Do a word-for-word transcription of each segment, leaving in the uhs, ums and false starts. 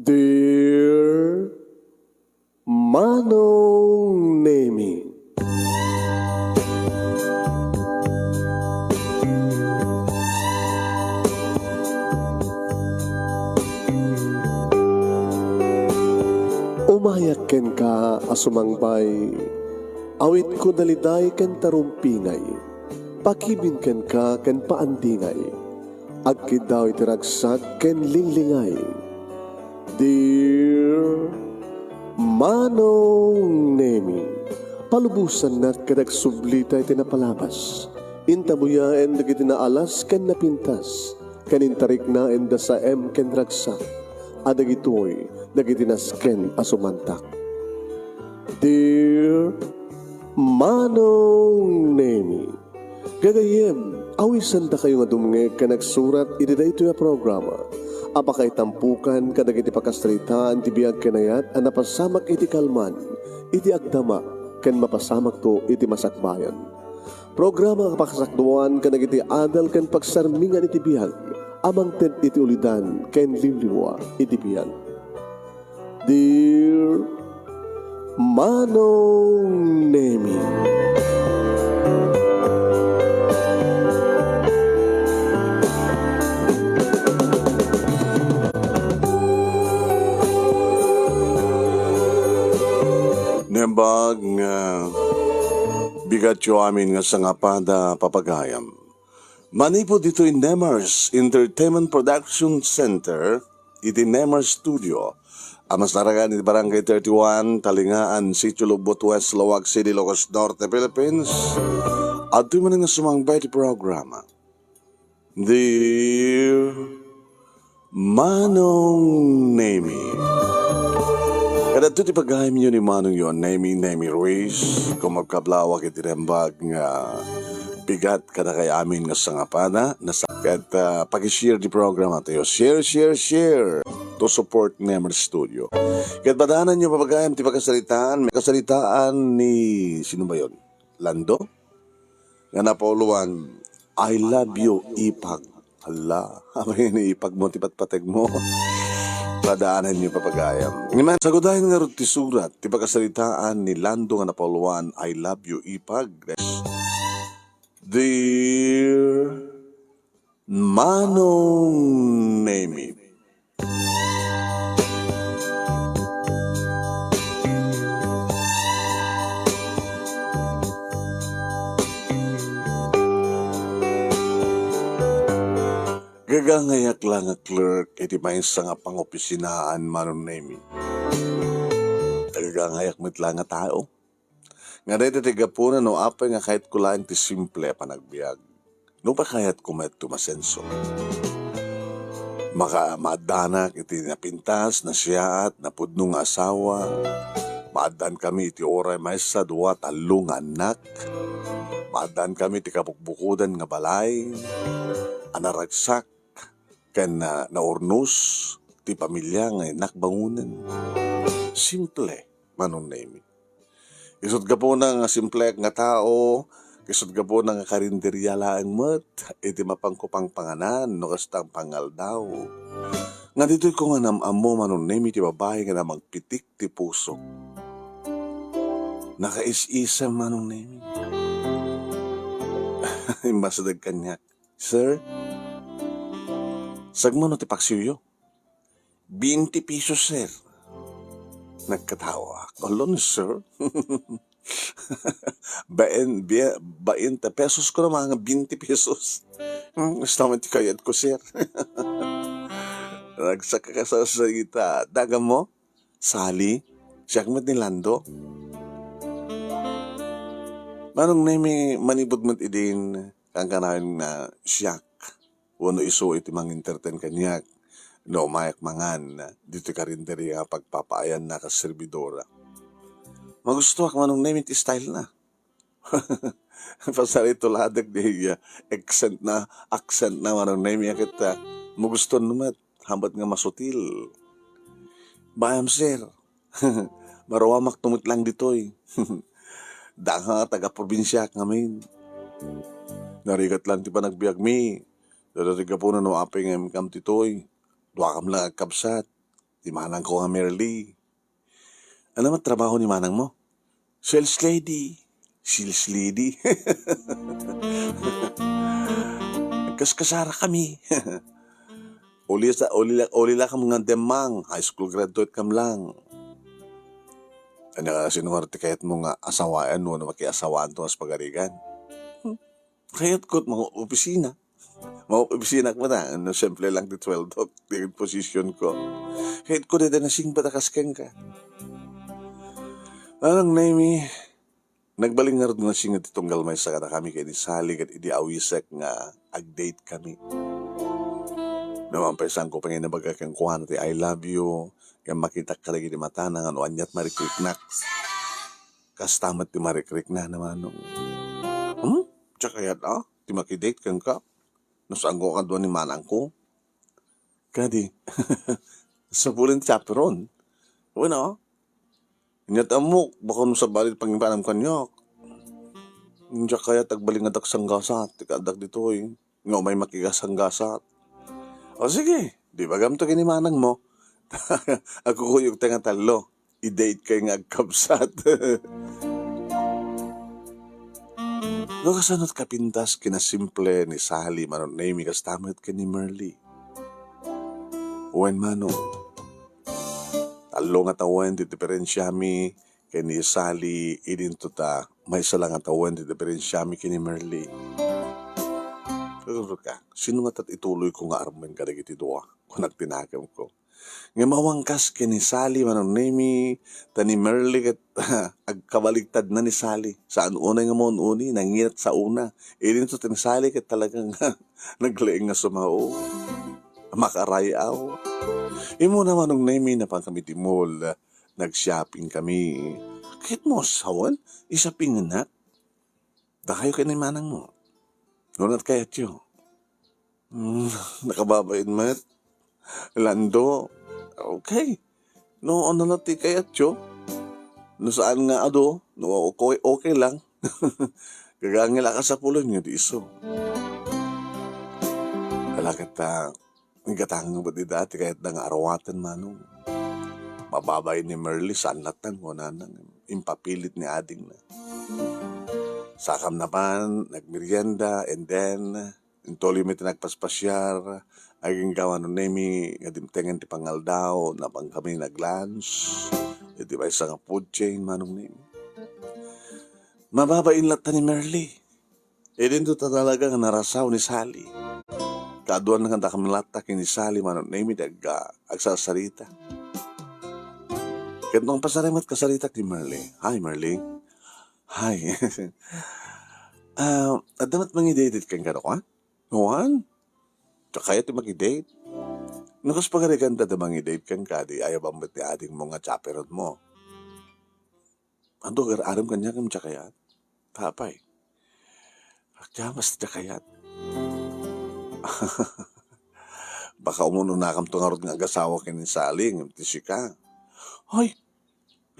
Dear Manong Nemi. Umayak kenka a sumangbay, awitko daliday ken tarumpingay, pakibin kenka ken paandingay, agkiddaw iti ragsak ken linglingay. Dear Manong Nemi, palubosannak ket agsublita iti napalabas. Intabuyaen dagiti naalas ken napintas, ken intariknaenda saem ken ragsak, a dagitoy dagiti nasken a sumantak. Dear Manong Nemi, gagayyem, awisendakayo nga dumngeg ken agsurat iti daytoy a programa a pakaitampokan kadagiti pakasaritaan ti biag ken ayat a napasamak iti kalman, iti agdama, ken mapasamakto iti masakbayan. Programa a pakasakduan kadagiti adal ken pagsarmingan iti biag a mangted iti ulidan ken liwliwa iti biag. Dear Manong Nemi. Nembag nga bigatyo amin nga sangapada, papagayam. Manipud ditoy Nemars Entertainment Production Center, iti Nemars Studio, a masarakan iti Barangay thirty-one, Talingaan, Sitio Lugbot West, Laoag City, Ilocos Norte, Philippines. Adtoy manen nga sumangbay ti programa. Dear Manong Nemi. Kadagitoy ti pagayamyo ni Manongyo a Nemi, Nemi Ruiz, kumabkablawak iti nembag nga bigat kadakay amin nga sangapada, nasa-, ket, ah, paki-share ti programa tayo. Share, share, share to support Nemer Studio. Ket padaananyo, papagayam, ti pakasaritaan, pakasaritaan ni, sino ba yon? Lando? Nga napauluan, "I love you, ipag." Hala, apay ni ipag mo ti patpateg mo? Padaananyo, papagayam. Ngem sagudayen ngarud ti surat ti pakasaritaan ni Lando nga napauluan, "I love you, ipag." Dear Manong Nemi. Gagangayak la nga clerk iti maysa nga pangopisinaan, Manong Nemi. Gagangayak met la nga tao. Nga dayta ti gapuna no apay nga kayatko laeng ti simple a panagbiag. Nupay kayatko met ti umasenso. Maka-, maaddanak iti napintas, nasiaat, napudno nga asawa. Maaddaankami iti uray maysa, dua, tallo nga annak. Maaddaankami iti kabukbukodan nga balay a naragsak ken na-, naurnos ti pamilia nga innak bangonen. Simple, Manong Nemi. Isut' gapuna nga simple nga tao, isut' gapuna nga karinderia laeng met iti mapanko pangpanganan no kasta pangaldaw. Nga ditoy ko nga nam-ammo, Manong Nemi, ti babai nga namagpitik ti pusok. Nakaisisem, Manong Nemi. Immasideg kaniak, "Sir, sagmano ti paksiwyo?" "Binti pesos, sir." Nagkatawa. "Ala ni sir?" "Bain-, bie-, bainte pesos ko naman nga binti pesos." "Hmm, basta man ti kayat ko, sir." Nagsaka ka sa salita. "Daga mo? Sali? Siak met ni Lando." Manong Nemi, manipud met idin, kankanayon nga siak wenno isu iti mangintertain kaniak no umayak mangan ditoy karinderia nga pagpapaayanna kas servidora. Magustoak, Manong Nemi, ti style na. Pasarito laeng di, ah, accent na, accent na, Manong Nemi, a ket, ah, magustoenno met, haanbat nga masutil. Bayam, sir. Maruamak met lang ditoy. Daka taga-probinsiaak ngamin. Narigat lang ti panagbiagmi. Dayta ti gapuna no apay nga inkam ditoy. Duakam lang agkabsat. ti manangko nga Merly. Ania met trabaho ni manangmo? Sales lady. Sales lady. Nagkaskasarakami. Uli sa, uli la, uli la kam nga demmang, high school graduate kam lang. Ania, sino nga ti kayatmo nga asawaen wenno makiasawaanto nga pagarigan? Hmm. Kayatko ti mangopisina. Mangopisina met, no, simple lang ti suweldok, ti position ko. Kayatko dayta nasingpet a kas kenka. Nanang Nemi, nagbalin ngarud nga nasingpet ti tunggal maysa kadakami ken ni Sally ket idi awisek nga ag-date kami. Naman pay, saanko pay nga ibaga kenkuana ti "I love you", ngem makitak kadagiti matana nga no aniat marikriknak. Kasta met ti marikrikna ni manong. Hmm? Diak kayat, a, ti maki-date kenka? No saanko kadua ni manangko? Kadi, sapulen ti chaperon. Wenno, aniat ammok, baka no sabali ti pangipanam kaniak. Diak kayat agbalin nga addak sanggasat, ti kaaddak ditoy. Nga umay makikasanggasat. O sige, di bagamto ken ni manangmo. Agkukuyogta nga tallo. I-date kay nga agkabsat. No kasano't kapintas kinasimple ni Sally manong Nemi kasta met ken ni Merly. Wen manong, tallo nga tawen ti diferensiami ken ni Sally, idinto ta maysa la nga tawen ti diferensiami ken ni Merly. Sino ngata ti ituloyko nga armen kadagiti dua? Kunak ti nakemko. Ngem awan kas ken ni Sally manong Nemi, ta ni Merly ket agkabaligtadna ni Sally. Saan unay nga maun-uni, nangilat sa una. Idinto ti ni Sally ket talagang naglaing nga sumao. Makaray-aw. Immuna manong Nemi, napankami ti mall. Nag-shopping kami. Kayatmo a sawen? I-shoppingennak? Dakayo ken ni manangmo. Nunat kayatyo? Hmm, nakababain met. Lando. Okay. No, ania la ti kayatyo? No saan nga adu, no okay, okay lang. Gagangel a kasapulen nga di isu. Ala ket, ah, Naggatangay met dida ti kayatda nga aruaten, manong. Mababain ni Merly, saan latta, kunana, impapilit ni adingna. Sakam napan, nagmerienda, and then, intuloy mi ti nagpaspasiar, agingga manong Nemi, nga dimtengen ti pangaldaw, napankami nag-lunch, iti maysa nga food chain, manong Nemi. Mababain latta ni Merly. Idinto ta talaga nga narasaw ni Sally. Kaaduan nga dakam latta ken ni Sally manong Nemi ti agga-, agsarsarita. Ket nangpasarimak kasarita ni Merly. Hi, Merly. Hi. Ah, adda met mangi-date kenka, a? Wen? Diak kayat ti maki-date. No kas pagarigan ta adda mangi-date kenka, di ayabam met ni adingmo nga chaperonmo. Adu, agar-arem kaniak ngem diak kayat. Apay? Agyaman ti diak kayat. Baka umun-unakamto ngarud nga agasawa ken ni Sally ngem ti sika. Ay,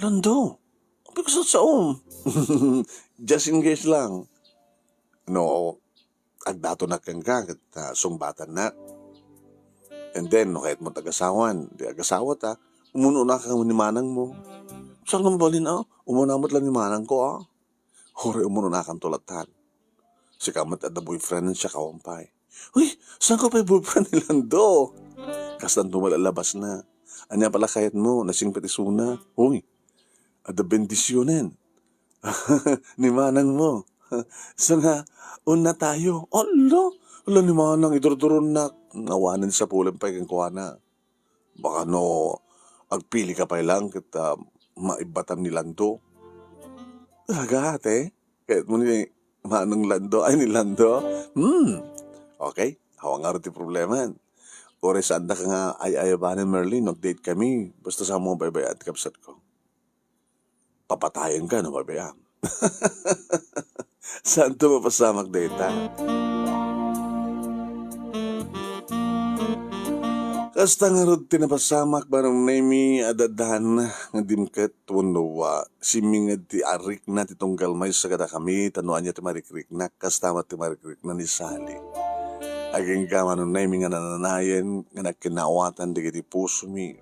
Lando, apay, kasano saom? Just in case lang. No, agdatonak kenka ket, ah, sungbatannak. And then, no kayatmo ti agasawan, di agasawata, umun-unaka ni manangmo. Saan nga mabalin, a? Umuna met la ni manangko, a? Uray umun-unakanto lattan. Sika met adda boyfriend, siak awan pay. Uy, saanko pay boyfriend ni Lando? Kastanto met a labasna. Ania pay la kayatmo, nasingpet isuna. Uy, adda bendisionen ni manangmo. Isu nga, una tayo. Ala, ala ni manang, idurduronnak. Awanen sapulen pay kenkuana. Baka no, agpilika pay lang ket, ah, maibbatam ni Lando. Talaga, ate? Kayatmo ni Manong Lando, ay, ni Lando? Hmm. Okay, awan ngarud ti problema. Uray saandaka nga ay-ayabanen, Merly, no ag-date kami. Basta saanmo nga baybay-an ti kabsatko. Papatayenka no baybay-am. Saanto mapasamak dayta? Kasta ngarud ti napasamak, manong Nemi, a dadan nga dimket wenno, ah, simminged ti arikna ti tunggal maysa kadakami, ta no ania ti marikriknak, kasta met ti marikrikna ni Sally. Agingga, manong Nemi, nga nananayen nga nagkinnaawatan dagiti pusomi.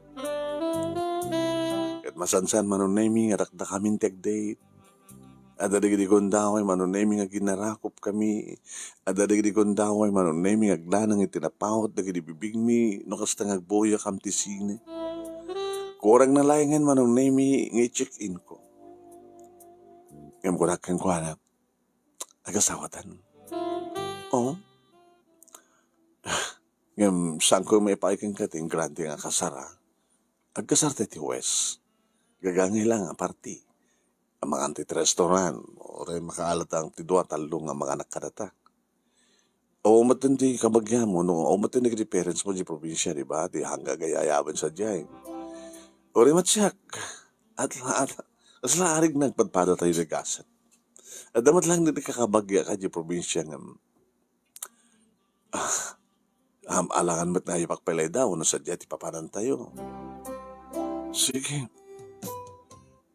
Ket masansan, Manong Nemy, nga dakdakamin ti agdate. Adda dagiti gundaway, Manong Nemy, nga ginarakopkami. Adda dagiti gundaway, Manong Nemy, nga agdanang iti napawot dagiti bibigmi no kasta nga agbuyakam ti sine. Kurang na laengen, Manong Nemy, nga i-check-in ko. Ngem kunak kenkuana, "Agasawatan?" "Oo." "Ngem saanko maipaay kenka ti ingrante nga kasar, a? Agkasarta iti huwes. Gagangay la nga parti. Mangan ti restaurant, uray makaalatang ti dua, tallo nga manganak kadata." Awan metten ti kabagianmo, no, awan metten dagiti parents mo di probinsya, di ba? Ti hangga gayayabin sadiay. Uray met siak. At la, at, kasla arig nagpadpadatayo ti gasat. Adda met lang dagiti kakabagiak di probinsya nga, ah, am-, alangan met nga ipakpaylayda, no sadiay ti papanantayo. Sige.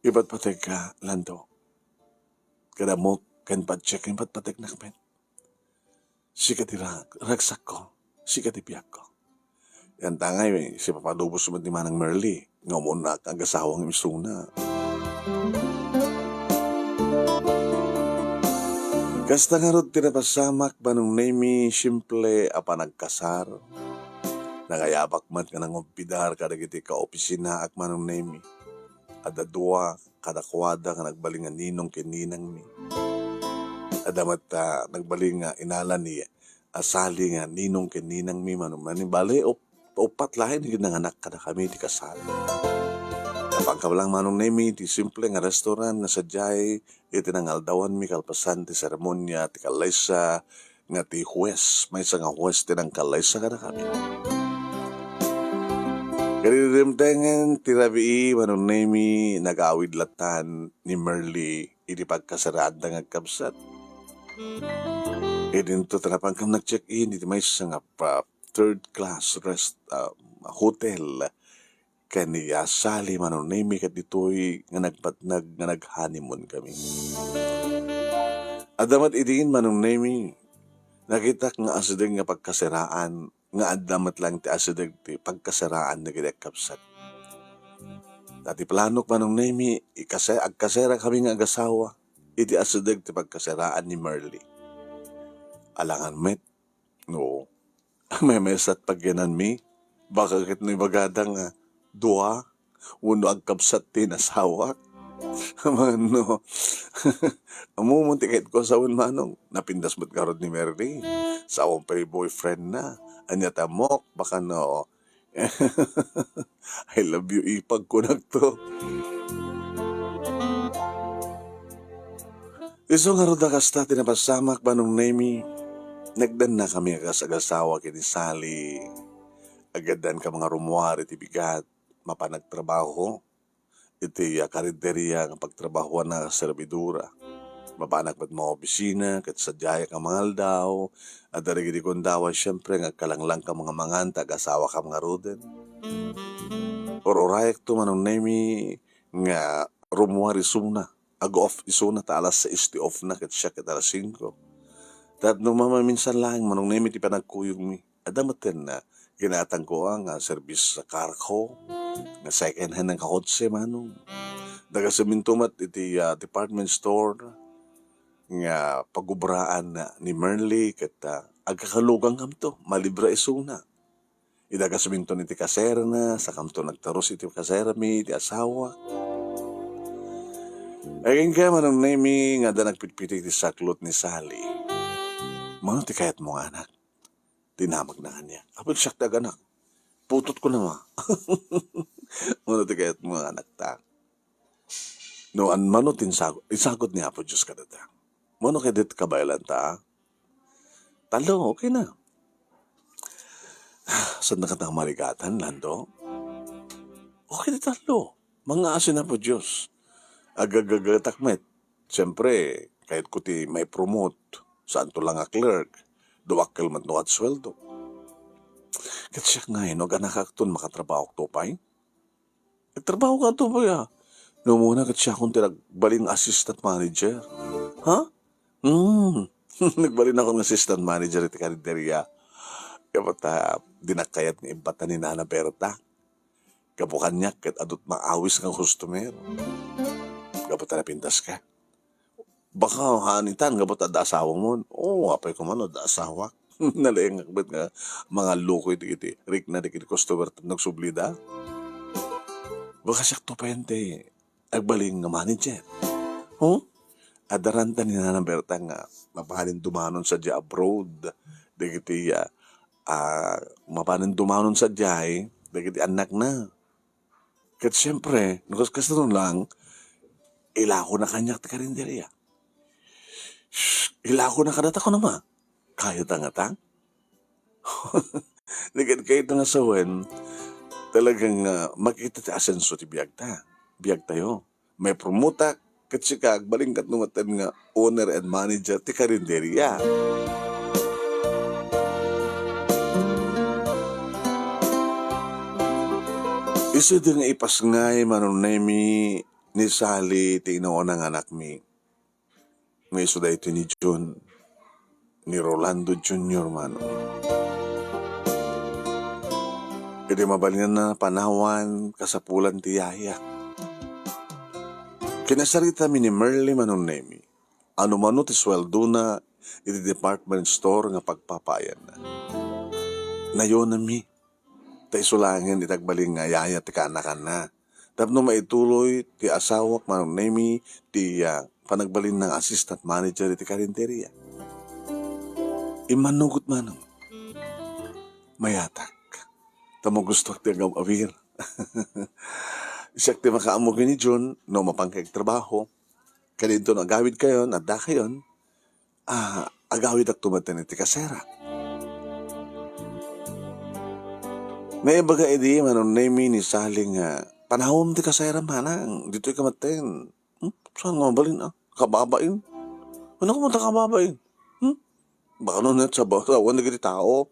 Ipatpategka, Lando. Kada mo, ken Patsek, ipatpategnak met. Sika ti rag-, ragsakko, sika ti biagko. Yan tangay, sipapadubos met ni Manang Merly, nga umuna nga agasawa nga isuna. Kasta ngarud ti napasamak, Manong Nemy, simple a panagkasar. Nangayabak met nga nangumbidar kadagiti kaopisinaak, Manong Nemy. Adda dua kadakuada nga nagbalin nga ninong ken ninangmi. Adda met, ah, nagbalin nga inala ni a Sally nga ninong ken ninangmi, Manong Nemy. Bale, up-, uppat laeng ti nanganak kadakami ti kasal. Napankam lang, Manong Nemy, ti simple nga restaurant nga sadiay iti nangaldawanmi kalpasan ti seremonia ti kallaysa nga ti huwes, maysa nga huwes ti nangkallaysa kadakami. Ket idi dimtengen ti rabii, Manong Nemy, nagawid lattan ni Merly iti pagkasaraanda nga agkabsat. Idinto ti napankam nag-check-in iti maysa nga pa-, third class rest-, ah, hotel ken ni a Sally, Manong Nemy, ket ditoy nga nagpatnag nga nag-honeymoon kami. Adda met idin, Manong Nemy, nakitak nga asideg nga pagkasiraan nga adda met lang ti asideg ti pagkasiraan dagiti agkabsat. Ta ti planok, Manong Nemy, ikase-, agkasera kami nga agasawa iti asideg ti pagkasiraan ni Merly. Alangan met, no, memeset pagyananmi, baka ket no ibagada nga dua wenno agkabsat ti nasawak. Manong, ammom ti kayatko a sawen, Manong. Napintas met ngarud ni Merly. Sawen pay boyfriend na. Ania ta, Mok, baka no, I love you, ipag, kunakto. Isu ngarud a kasta ti napasamak, Manong Nemy. Nagdanna kami a kas-agasawa ken ni Sally. Aggaddan kami nga rummuar iti bigat, mapan agtrabaho iti, ah, karinderia nga pagtrabahoanna a serbidora. Mapanak met maopisina, ket sadiayak a mangaldaw. Adda dagiti gundaway, siempre, nga agkalanglangkam nga mangan ta agasawakam ngaruden. Ur-urayakto, Manong Nemy, nga rummuar isuna. Ag-off isuna ta alas sais ti off na, ket siak ket alas singko. Tapno mamaminsan laeng, Manong Nemy, ti panagkuyogmi. Adda metten, ah, ginatangko, ah, nga service car ko, nga second hand nga kakotse, Manong. Nagasemento met iti, ah, department store nga pagubraan ni Merly ket, ah, agkakalugangkamto, malibre isuna. Ida gasemento iti kaserana, sakamto nagtarus iti kaserami, iti asawa. Agingga, Manong Nemy, nga adda nagpitpiti iti saklot ni Sally. Mano ti kayatmo nga anak? Tinamagna kaniak. Apay, siak ti aganak. Putotko na, ma. Mano ti kayatmo nga anak ta? No, an-, mano ti insagot, insagot ni Apo Dios kadata? Mano kadi ti kabaelan ta? Tallo, okay na. Saan na kata marigatan, Lando? Okay ti tallo. Mangngaasin Apo Dios. Agagagatak met. Siyempre, kayatko ti maipromote. Saanto lang a clerk. Duakkel met no kat sueldo. Ket siak ngay, no aganakakton, makatrabahokto pay? Nagtrabaho ka to, bay, ah. No, muna ket siakon ti nagbalin nga assistant manager. Ha? Hmm. Nagbalin ako nga assistant manager iti karinderia. Kaya ta, di nakayat nga ibbatan ni Nana Berta. Gapu kaniak ket adut maawis nga customer. Gapu ta napintaska. Baka haanitan gapu ta adda asawamon. Oo, apay ko man no adda asawak. Nalaingak met nga mangallukoy dagiti rikna dagiti customer ta nagsublida. Baka siak to payen ti agbalin nga manager. Huh? Adda ranta ni Nanang Berta nga mabalin dumanon sadiay abroad dagiti, ah, ah, mabalin dumanon sadiay dagiti annakna. Ket siempre, no kas-, kasano lang, ilakona kaniak ti karinderia. Shh, ilakona kadata, kunana. Kayata ngata? Di ket kayat nga sawen, talagang, ah, makita ti asenso ti biagta, biagtayo. Maipromotak, ket sika, agbalin ket no maten nga owner and manager ti karinderia. Isu idi nga ipasngay, Manong Nemi, ni Sally ti inauna nga anakmi. Nga isu daytoy ni Jun, ni Rolando Junior, Manong. Idi mabalinanna panawan, kasapulan ti yaya. Kinasaritami ni Merly, Manong Nemi, ano mano ti sueldona iti department store nga pagpapaayanna. Nayonami, ta isu laengen iti agbalin nga yaya ti kaanakanna. Tapno maituloy ti asawak, Manong Nemi, ti, ah, panagbalinna nga assistant manager iti karinderia. Immanugot, Manong. Mayatak. Ta magustoak ti agawawir. Siak ti makaammo ken ni Jun no mapanka agtrabaho. Ken inton agawidkayon, addakayon, ah, agawidakto met iti kasera. Naibaga idi Manong Nemi ni Sally nga, "Panawem ti kasera, manang. Ditoy ka metten." Hmm? Saan nga mabalin, ah? Kababain? Ano ka man ta kababain? Hmm? Baka no net sa ba-, sawan dagiti tao.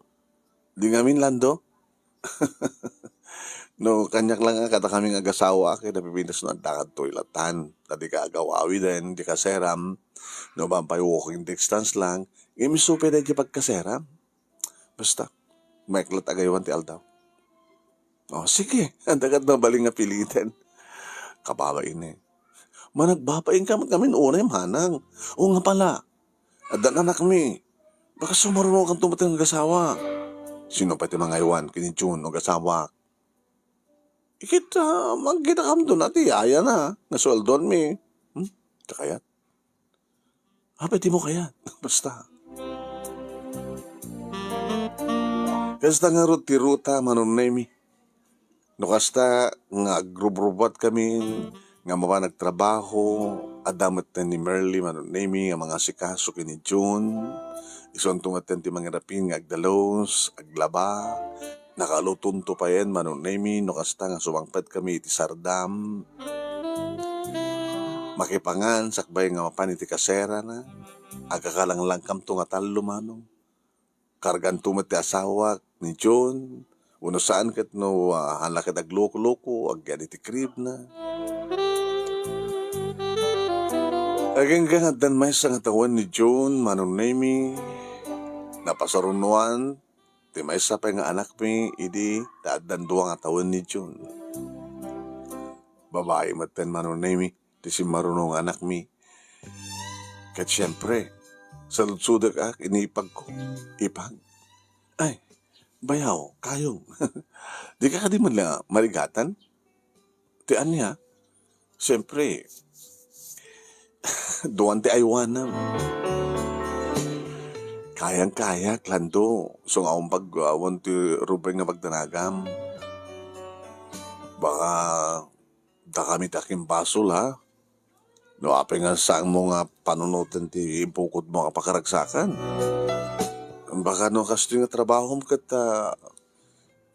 Di ngamin, Lando. No, kaniak lang nga, kada kami nga agasawa, kay napipintas no adda kadto ilatan. Ta di ka agawawiden, di ka seram. No, bang pay walking distance lang, imisupay da di pagkaseram. Basta, maiklat agaywan ti aldaw. Oh, sige, adda ket mabalin nga piliten. Kababain eh. Managbabain ka met ngamin unay, manang. O nga pala, addan anakmi. Baka sumarunokan to met nga agasawa. Sino pay ti mangaywan ken ni Jun no agasawa? Iket, ah, magkita kamto na ti yaya na, nga sueldoanmi. Hmm? Kayat? Apay ti mo kayat? Basta. Kasta ngarud ti ruta, Manong Nemi. No kasta nga agrubrubuat kami nga mapan agtrabaho, adda metten ni Merly, Manong Nemi, nga mangasikaso ken ni Jun. Isunto metten ti mangirakneng nga agdalus, aglaba. Nakalutonto payen, Manong Nemi, no kasta nga sumangpet kami iti sardam. Makipangan sakbay nga mapan iti kaserana. Agkakalangkangkamto nga tallo, Manong. Karganto met ti asawak ni Jun. Wenno saan ket no, ah, haan la ket aglukoloko, agyan iti cribna. Agingga nga addan maysa nga tawen ni Jun, Manong Nemi. Napasarunoan ti maysa pay nga anakmi idi ta addan dua nga tawen ni Jun. Babai metten, Manong Nemi, ti simmaruno nga anakmi. Ket siempre, saludsodek ak iti ipagko. Ipag? Ay, bayaw, kayong. Di ka kadi man la marigatan? Ti ania? Siempre, duan ti aywanam. Kayang-kayak, Lando. Isu nga umpag, ah, awan ti ruben nga pagdanagam. Baka dakami ti akimbasol, ha? No apay nga saanmo nga panunoten ti imbukod mo nga pakaragsakan. Baka no kastoy nga trabahom ket, ah,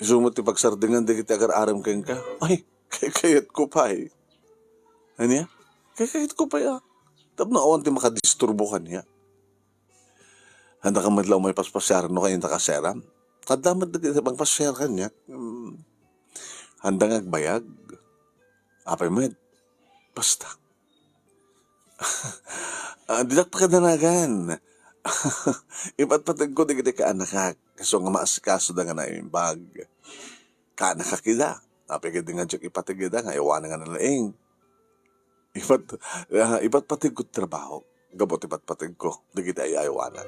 isu met ti pagsardengam dagiti agar-arem kenka. Ay, kay-, kayatko pay. Ania? Kay-, kayatko pay, ah. Tapno awan ti makadisturbo kaniak. Haan ka met la umay paspasiar no kayat ta kaseram. Adda met dagiti mangpasiar kaniak. Hmm. Haanda nga agbayag. Apay met? Basta. Ah, didak pakadanagan. Ipatpateg ko dagiti kaanakak. Isu nga maasikasoda nga naimbag. Kaanakak ida. Apay ketdi nga diak ipateg ida nga aywanen nga nalaing. Ipat-, ah, ipatpategko ti trabaho. Gapu ti patpategko dagiti ay-aywanak.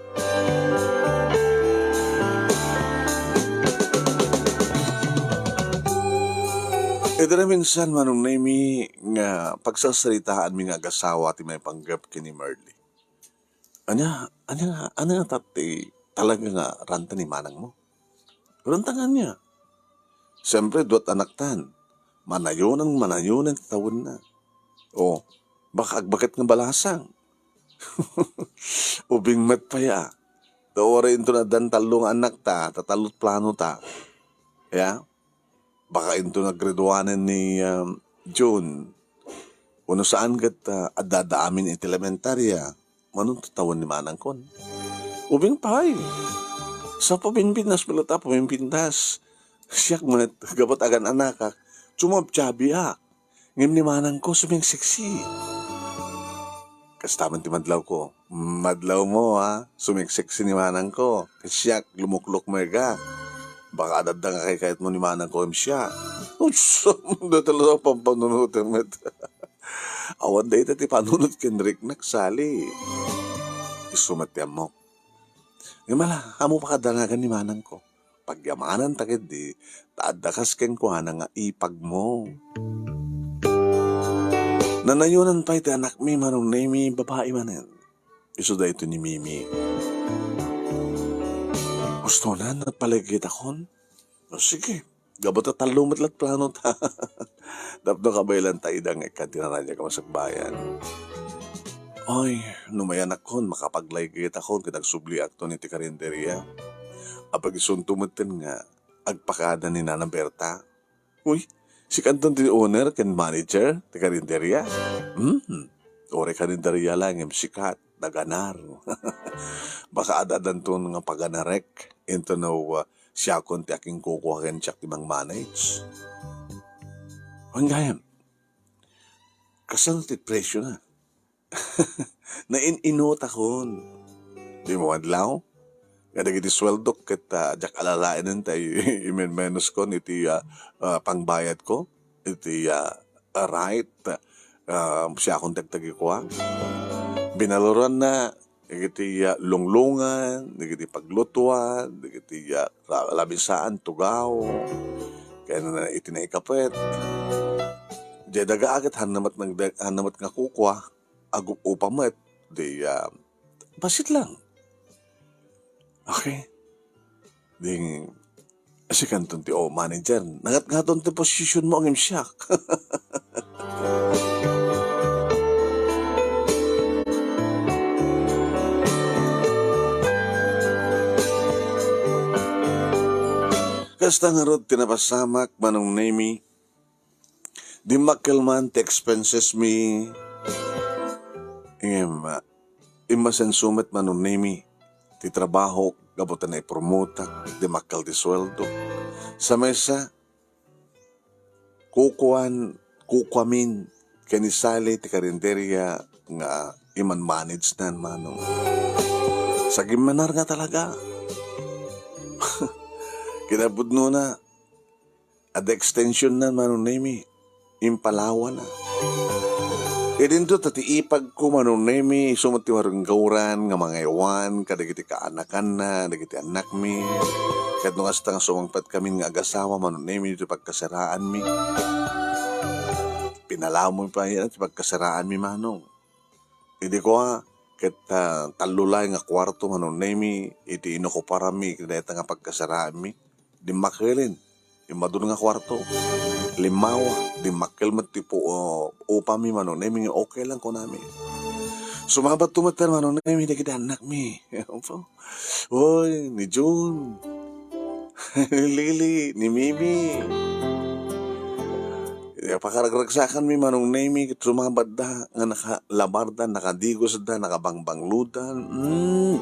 Idi naminsan, Manong Nemy, nga pagsarsaritaanmi nga agasawa ti maipanggep ken ni Merly. Ania, ania, ania ta ti talaga nga ranta ni manangmo? Ranta nga ania? Siyempre, duat anaktan. Manayonan, manayonan ti tawenna. O, baka agbaket nga balasang. Ubing met pay a. Ta uray inton addan tallo nga anakta, ta tallo't planota. Ya? Baka inton naggraduanen ni, um, June. Wenno saan ket, ah, adda-adda amin iti elementarya. Mano ti tawen ni manangkon? Ubing pay. Sa pabimbindas met latta, pabimbindas. Siak met, gapu ta agan-anakak, sumabsabiak. Ngem ni manangko, sumingseksi. Kasta man ti madlawko. Madlawmo, ha? Sumingseksi ni manangko. Ket siak, lumuklok met ka. Baka adda nga kaykayatmo ni manangko ngem siak. Utsum, dayta la pampanunotem met. Awan dayta ti panunot ken riknak, Sally. Isu met ti ammok. Ngem ala, ammo pay a dangagan ni manangko. Pagyamananta ketdi, ta adda kas kenkuana nga ipagmo. Nanayonan pay ti anakmi, Manong Nemy, babai manen. Isu daytoy ni Mimi. Gustonan, nagpalagayakon? O, sige. Gapu ta tallo met la't planota. Tapno kabaelanta ida nga ikkan ti nangraniag a masakbayan. Ay, no mayanakkon, makapaglaygayakon ket agsubliakton iti karinderia. Apay isunto metten nga agpakada ni Nana Berta. Uy, sikanton ti owner ken manager ti karinderia? Hmm, uray karinderia la ngem sikat, naganar. Baka ad-addanton nga paganarek, inton no, ah, siakon ti akinkukua ken siak ti mangmanage. Wen gayam, kasano ti presiona? Nain-inutakon. Dimo madlaw? Nga dagiti sueldok ket, ah, diak alalaenen ta i-, imenmenuskon iti, ah, ah, pangbayadko, iti, ah, ah, right, ah, siakon ti agtagikua. Binaluranna dagiti, ah, lunglungan, dagiti paglutuan, dagiti, ah, ra-, lamisaan, tugaw, ken iti naikapet. Diay daga ket hanna met nagda-, hanna met nga kukua, agup-upa met, di, ah, bassit lang. Okay. Di, sikanton ti, oh, manager. Nangatngaton ti positionmo, ngem siak. Kasta ngarud ti napasamak, Manong Nemy, dimmakkel man ti expensesmi. Ngem, ah, immasenso met, Manong Nemy, ti trabaho gapu ta naipromotak, dimmakkel ti sueldo. Sa maysa, kukuan, kukuamin ken ni Sally ti karinderia nga iman-manage nan, Manong. Sagimmanar nga talaga. Kinapudnona, adda extension na, Manong Nemy. Impalawana. Idinto ta ti ipagko, Manong Nemy, isu met ti maringgawran nga mangaywan kadagiti kaanakanna, dagiti annakmi. Ket no kasta nga sumangpetkami nga agasawa, Manong Nemy, iti pagkasaraanmi. Pinalawmi pay ti pagkasaraanmi, Manong. Idi kua, ket, ah, tallo laeng nga kuarto, Manong Nemy, iti inokuparanmi iti dayta nga pagkasaraanmi. Dimmakkel. Immadun nga kuarto. Limmawa, dimmakkel met ti pu-, uh, upami, Manong Nemy, nga okay lang, kunami. Sumabat to met, Manong Nemy, dagiti annakmi. Oy, ni June. Ni Lily, ni Mimi. Ya, pakaragsakanmi, Manong Nemy, ket sumabatda nga nakalabarda, nakadigosda, nakabangbangloda. Mm.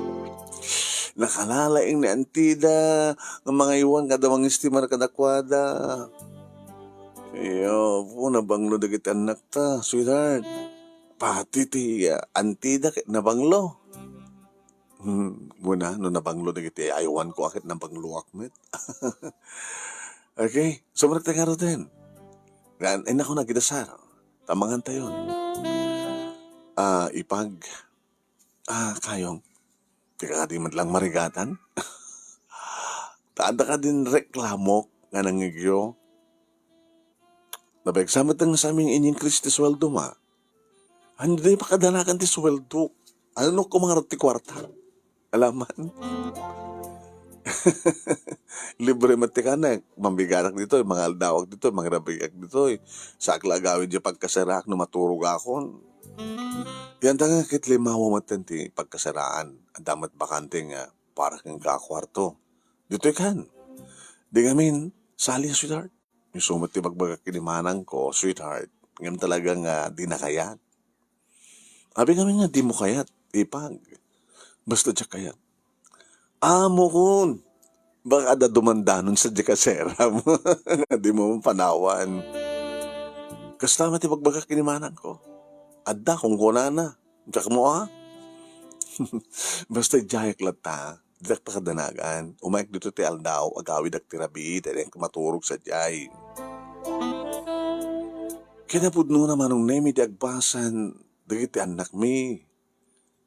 Nakalalaing ni antida nga mangaywan kada mangistimar kadakuada. Iyo, po, nabanglo dagiti annakta, sweetheart. Pati ti, ah, antida ket nabanglo. Hmm, muna, no nabanglo dagiti aywanko, ket nabangloak met. Okay, sumrekta ngaruden. Nga, ay, naku, nagidasar. Tamangan tayon. Ah, ipag, ah, kayong, di ka kadi met lang marigatan? Taanda ka din reklamok nga nangigyo. Nabegsa met nga sa aming inyong Kristi sueldo ma. Ano di pakadanagan ti sueldo? Ano no kumangarot ti kwarta? Alaman? Libre met ti kanek. Mambigarak ditoy, mangaldawak ditoy, mangrabigak ditoy. Saak la agawid di pagkaseraak no maturogakon. Yan ta nga ket limawa met ti pagkasaraan. Adda met bakante nga para ken ka kwarto. Ditoy kan. Di ngamin, sali, sweetheart. Isu met ti bagbagak ken ni manang ko, sweetheart. Ngem talaga nga di nakayat. Abi ngamin nga di mo kayat, ipag. Basta diak kayat. Amo kun. Baka adda dumandanon sa diak a seram. Di mo man panawan. Kasta met ti bagbagak ken ni manang ko. Adda, kunkunana. Diak mo, ah? Basta diak latta. Diak pakadanagan. Umayek dito ti aldaw, agawidak ti rabii, ta diak maturog sadiay. Kinapudnona, Manong Nemi, ti agbasan dagiti annakmi.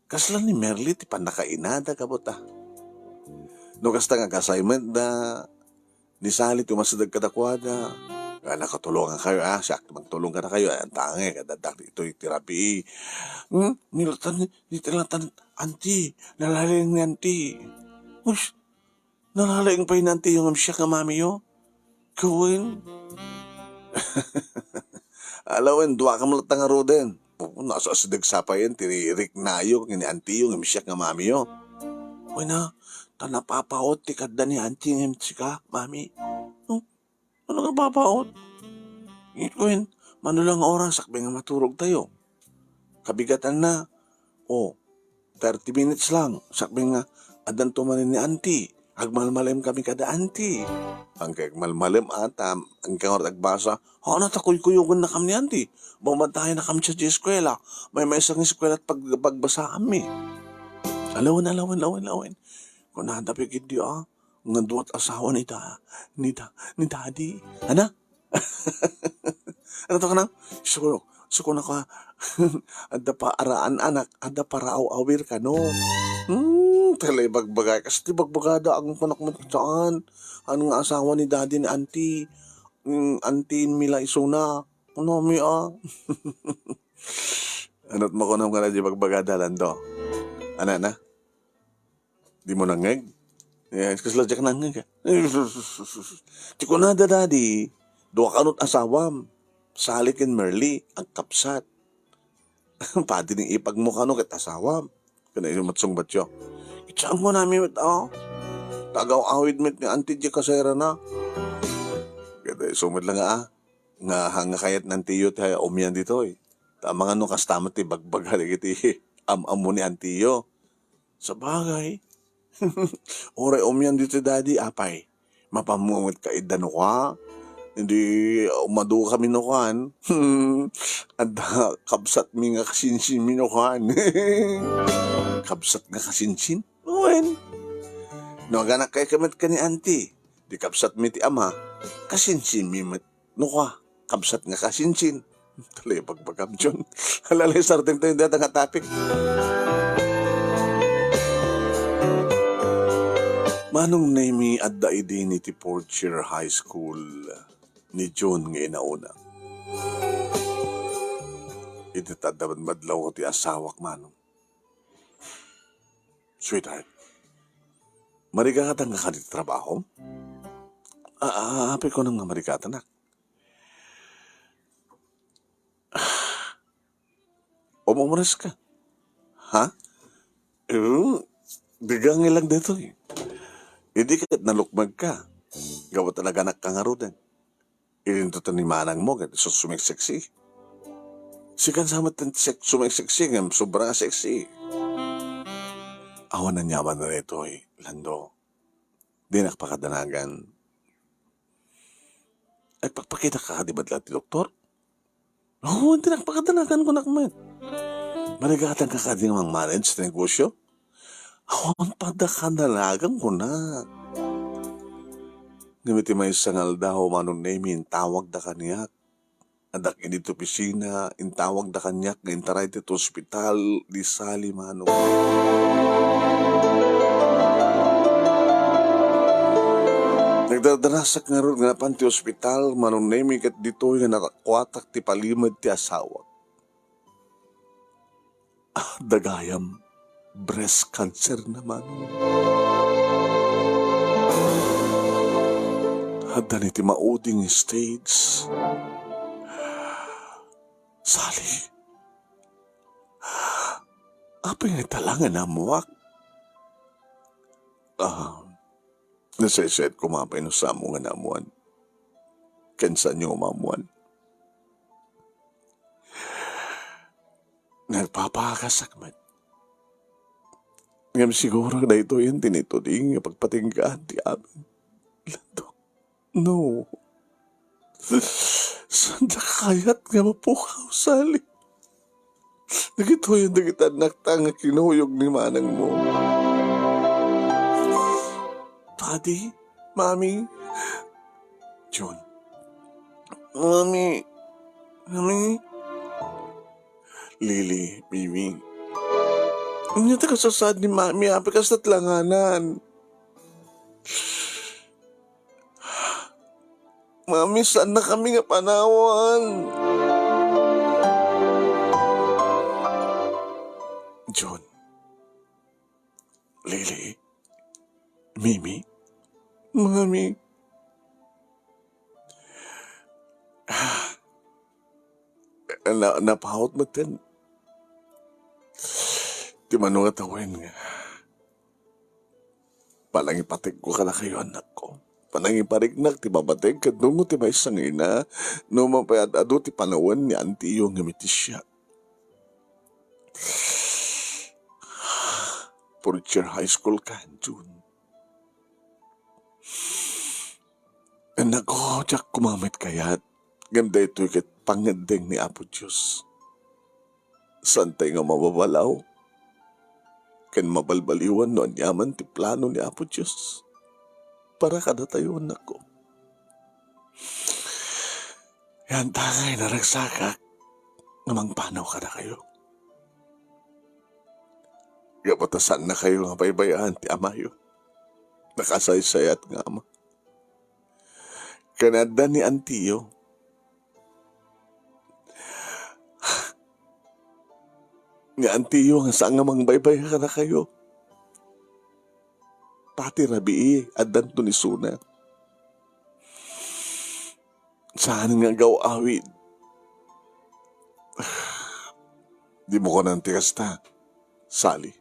Kasla ni Merly ti pannakainada, kabut, ah. No kasta nga assignment da, ni Sally ti umasideg kadakuada, nga nakatulongan kayo, ah, siak ti magtulong kadakayo, ah, antangek, adda ditoy ti rabii. Hmm? Nilatan, nilatan, auntie, nalaling ni auntie. Ush, nalaling pay ni auntie yung siak nga mami yo. Kawen. Alawen, dua ka malata nga ruden. Oo, nasa asideg sa pay ti riknayo, ni auntie yung siak nga mami yo. Uy na, ta napapaot ti kadda ni auntie ngem sika, mami. No? Ano nga papaot? Ngikuen, mano lang nga oras, sakbay nga maturog tayo. Kabigatan na. O, thirty minutes lang, sakbay nga, addan tumanin ni auntie. Agmalmalem kami kada auntie. Ang kay agmalmalem ata, ang kangarot agbasa, ha, na ta kuykuyogan na kami ni auntie. Bumatayan na kami sa eskwela. May may isang eskwela at pag-, pagbasa kami. Alawen, alawen, alawen, alawen. Kunada pigid di, ah. Nga duat asawa ni da-, ni da-, ni daddy. Ana? Ano to ka na? Suko, suko na ka. Adda pa araan anak, adda pa raaw-awir ka, no? Hmm, talay bagbaga. Kasi ti bagbagada, ang panak mo saan? Ano nga asawa ni daddy ni auntie? Hmm, auntie Mila isuna. Ano, mi, ah? Ano't makunam ka na di bagbagada, Lando? Ana na? Di mo nangngeg? Yes, kasla diak nangngeg, ah. Ti kunada, daddy, dua kanut asawam. Sally ken Merly, agkapsat. Padi ni ipag mo kano ket asawam. Kana isu matsungbatyo. Itsam mo nami met, oh. Tagaw awid met ni auntie di kasera na. Kada isu met lang, ah. Nga, nga kayat ni auntie yo ti umian ditoy. Tama nga no kasta met ti bagbaga dagiti am-ammo ni auntie yo. Sabagay. Uray umian ditoy daddy, apay. Mapammumet ka idda no ka? Hindi, umadu kami no kan. Adda, kabsat mi nga kasinsin mi no kan. Kabsat nga kasinsin? Wen. No, aganak kay kamet ka ni auntie. Di kabsat mi ti ama. Kasinsin mi met. No ka, kabsat nga kasinsin. Talay bagbagam, John. Halalay, sarteng tayo data nga topic. Manong Nemi, adda idi ni ti fourth year high school ni John nga inauna. Iti tadda madlaw ti asawak, Manong. Sweetheart, marigatan ka kadi trabaho? Ah, ah, apay ko nang marigatanak. Umumres ka. Ha? Eh, digang ilang detoy. Hindi ka nalukmag ka. Gawa talaga anak ka nga ruden. Ilinto to ni manang mo, ket isu sumeksexy. Sikan sa met ti sek-, sumeksexy, ngem sobra nga sexy. Awan aniaman daytoy, Lando. Dinak pakadanagan. Agpakpakita ka kadi madla ti doktor? Oo, dinak pakadanagan, kunak met. Marigatan ka kadi nga mang-manage ti negosyo? Awan pay da kadanagan, kunak. Ngem iti maysa nga aldaw, Manong Nemi, intawagda kaniak. Addak idi ti opisina, intawagda kaniak nga intaray ti ospital ni Sally, Manong. Nagdardarasak ngarud nga napan ti ospital, Manong Nemi, ket ditoy nga nakuatak ti palimed ti asawak. Dagayam, breast cancer na, Manong. Adda ni ti mauding stage. Sally, apay nga ita la nga naammoak? Ah, nasaysayaat koma pay no saanmo nga naammoan. Ken saanyo nga maammoan. Nagpapaagasak met. Ngem siguro daytoyen ti naituding nga pagpatinggaan ti amin. Lando. No. Saanda kayat nga mapukaw, Sally. Dagitoyen dagiti annakta nga kinuyog ni manangmo. Daddy, Mommy, John. Mommy, Mommy. Lily, Mimi. Ania ti kasasaad ni Mommy, apay kasta ti langanan? Mami, saannakami nga panawan. John. Lily. Mimi. Mami. Na, napaut metten ti mano nga tawen nga Panangipategko kadakayo, annakko. Panangipariknak ti mamateg ket dungo ti maysa nga ina, no mapayad-adu ti panawen ni antiyo nga mitisiak. Fourth year high school ka, June. Annakko, diak koma met kayat, ngem daytoy ket pangngeddeng ni Apo Dios. Saantay nga mababalaw ken mabalbaliwan no aniaman ti plano ni Apo Dios para kadatayo, annakko. Yantangay naragsakak nga mangpanaw kadakayo. Gapu ta saannakayo nga baybay-an ti amayo. Nakasaysayat nga ama. Ken adda ni antiyo. Ni antiyo nga saan nga mangbaybay kadakayo. Pati rabii, addanto ni isuna. Saan nga agaw-awid. Dimo kunan ti kasta, Sally.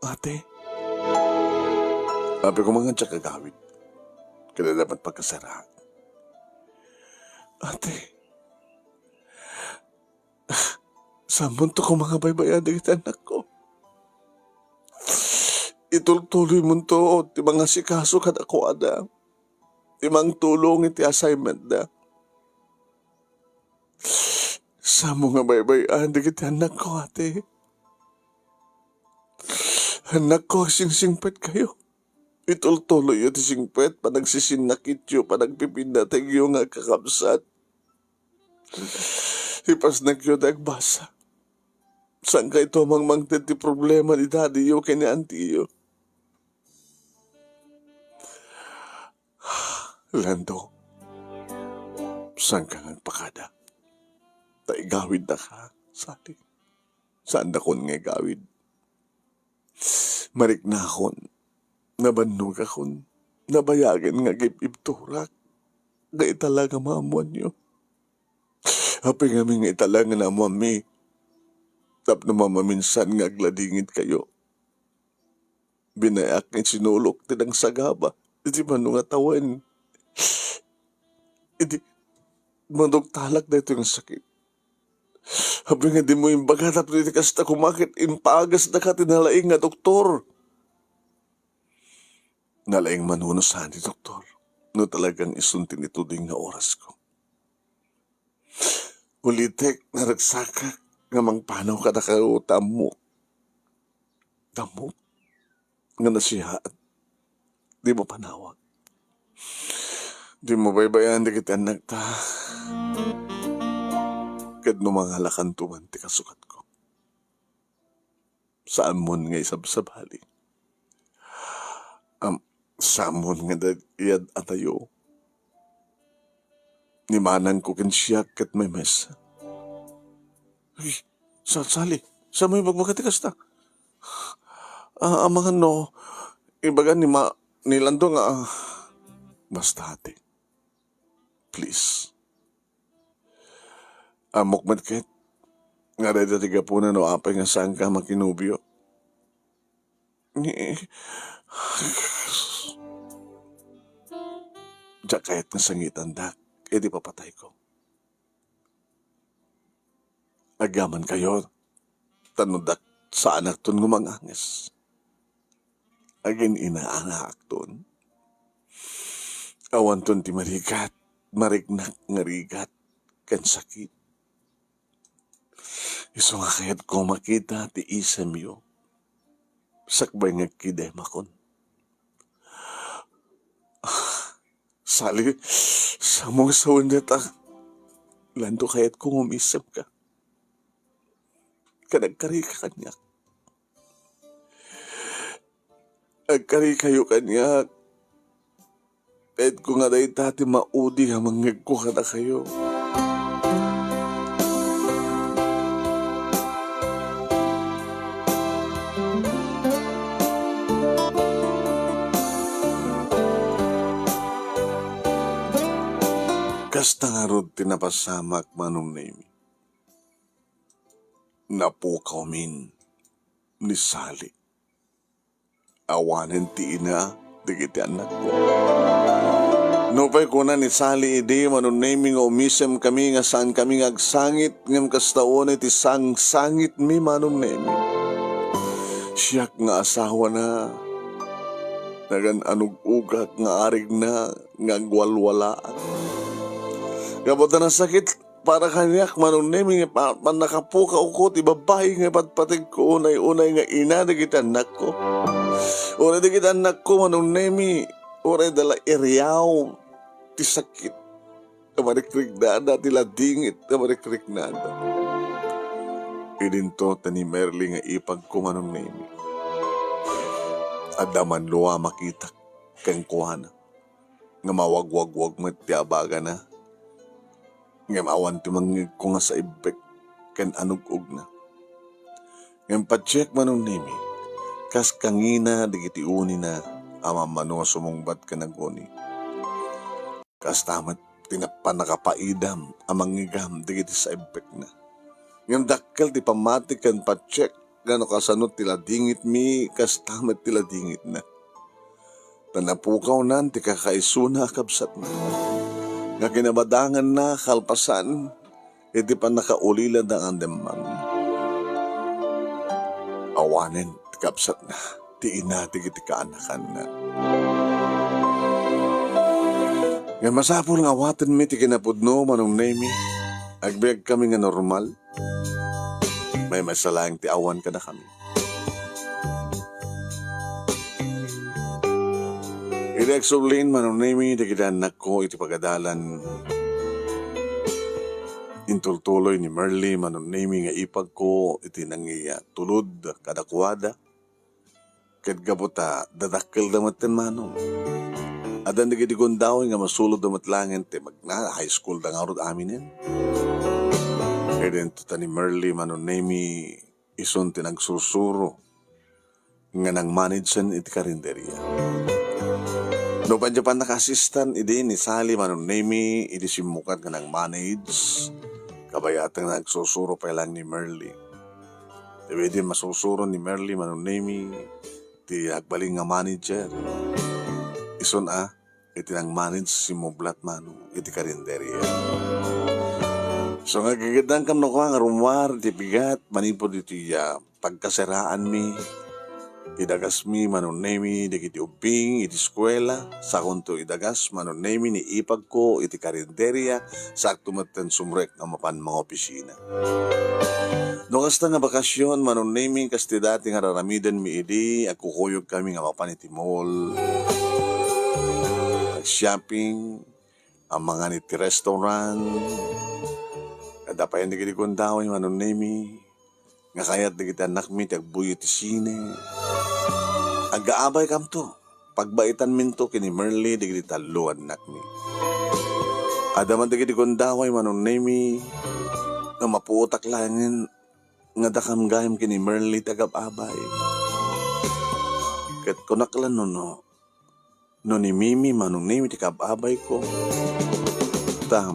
Ate. Apay koma nga diak agawid. Kada dapat pagkasaraan. Ate. Saanmonto koma nga baybay-an dagiti annakko. Itultuloymonto ti mangasikaso kadakuada. Ti mangtulong iti assignmentda. Saanmo nga baybay-an dagiti annakko, ate. Annakko, agsingsingpetkayo. Itultuloyyo ti singpet, panagsisinnakityo, panagpipinnategyo nga agkakabsat. Ipasnekyo ti agbasa. Saankayto a mangmangted ti problema ni dadiyo ken ni antiyo. Lando, saanka nga agpakada? Ta igawidnaka, Sally. Saandakon nga igawid. Mariknakon, nabannogakon, nabayagen nga agib-ibturak, nga ita la nga maammoanyo. Apay ngamin nga ita la nga naammoanmi, tapno mamaminsan nga agladingitkayo. Binayak nga sinulok ti nangsagaba iti mano nga tawen. Idi maduktalak daytoy nga sakit. Apay nga dimo imbaga tapno iti kasta koma ket impagasdaka ti nalaing nga doktor? Nalaing manuno saan ti doktor no talagang isun ti nituding nga orasko. Ulitek, naragsakak nga mangpanaw kadakayo ta ammok. Ta ammok nga nasiaat. Dimo panawak. Dimo baybay-an dagiti annakta. ket no mangalakanto man ti kasukatko. Saanmon nga isabsabali. Am, saanmon nga dayad atayo. Ni manangko ken siak ket memes. Ay, Sa-, Sally, saanmo ibagbaga ti kasta? Ah, amangan no, ibaga ni ma-, ni Lando nga, ah, basta ate. Please. Ammok met ket, nga dayta ti gapuna no apay nga saanka makinobio. Ni-, Diak kayat nga sangitandak, iti papatayko. Agyamankayo, ta no dak-, saanakton nga umanganges. Agin-inaangaakton. Awanton ti marigat, mariknak nga rigat, ken sakit. Isu nga kayatko makita ti isemyo. Sakbay nga agkidemakon. Sally, saanmo nga sawen dayta. Lando, kayatko nga umisemka. Ken agkarika kaniak. Agkarikayo kaniak. Kayatko nga dayta ti maudi a mangngegko kadakayo. Kasta ngarud ti napasamak, Manong Nemy. Napukawmin ni Sally. Awanen ti ina dagiti annakko. Nupay kuna ni Sally idi, Manong Nemy, nga umisemkami nga saankami nga agsangit, ngem kasta unay ti sangsangitmi, Manong Nemy. Siak nga asawana, nagan-anug-ugak nga arigna nga agwalwalaak. Gapu ta nasakit para kaniak, Manong Nemy, nga pa-, pannakapukawko ti babai nga ipatpategko unay-unay nga ina dagiti annakko. Uray dagiti annakko, Manong Nemy, uray da la iriaw ti sakit a marikrignada, ti ladingit a marikrignada. Idinto ta ni Merly nga ipagko, Manong Nemy. Adda man lua makitak kenkuana nga mawagwagwag met ti abagana. Ngem awan ti mangngegko nga saibbek ken anug-ogna. Ngem patiek, Manong Nemy, kas kangina dagiti unina a mammano a sumungbat ken aguni. Kasta met ti nap-, pannakapaidam a mangngegam dagiti saibbekna. Ngem dakkel ti pammati ken patiek nga no kasano ti ladingitmi, kasta met ti ladingitna. Ta napukawnan ti kakaisuna a kabsatna, nga kinabadanganna kalpasan iti pannakaulilada nga dimman. Awanen ti kabsatna, ti ina dagiti kaanakanna. Ngem masapul nga awatenmi ti kinapudno, Manong Nemy. Agbiagkami nga normal. Maymaysa laeng ti awan kadakami. Idi agsublin, Manong Nemy, dagiti annakko iti pagadalan, intultuloy ni Merly, Manong Nemy, nga ipagko iti nangiya tulod kadakuada. Ket gapu ta dadakkelda metten, Manong, addan dagiti gundaway nga masulodda met laengen ti magna, high school da ngarud aminen. Idinto ta ni Merly, Manong Nemy, isun ti nagsursuro nga nangmanagesen iti karinderia. Nupay diay pannaka-assistant idi ni Sally, Manong Nemy, idi simmukat nga nangmanage, kabayaten nga nagsursuro pay laeng ni Merly. Idi masursuro ni Merly, Manong Nemy, ti agbalin nga manager. Isun a, iti nangmanage simmublat, Manong, iti karinderia. So nga aggigiddangkam no kua nga rummuar ti bigat manipud iti, ah, pagkasaraanmi, idagasmi, Manong Nemy, dagiti ubbing iti eskuela, sakonto idagas, Manong Nemy, ni ipagko iti karinderia, sakto metten sumrek nga mapan mangopisina. No kasta nga bakasyon, Manong Nemy, kas ti dati nga araramidenmi idi, agkukuyogkami nga mapan iti mall, shopping, a mangan iti restaurant. Adda pay dagiti gundaway, Manong Nemi, nga kayat dagiti annakmi ti agbuyo iti sine. Aggaabaykamto. Pagbaitanminto ken ni Merly dagiti tallo annakmi. Adda man dagiti gundaway, Manong Nemi, nga mapuotak laengen nga dakam gayam ken ni Merly ti agab-abay. Ket kunak la no, no, no ni Mimi, Manong Nemi ti kaab-abayko. Ta,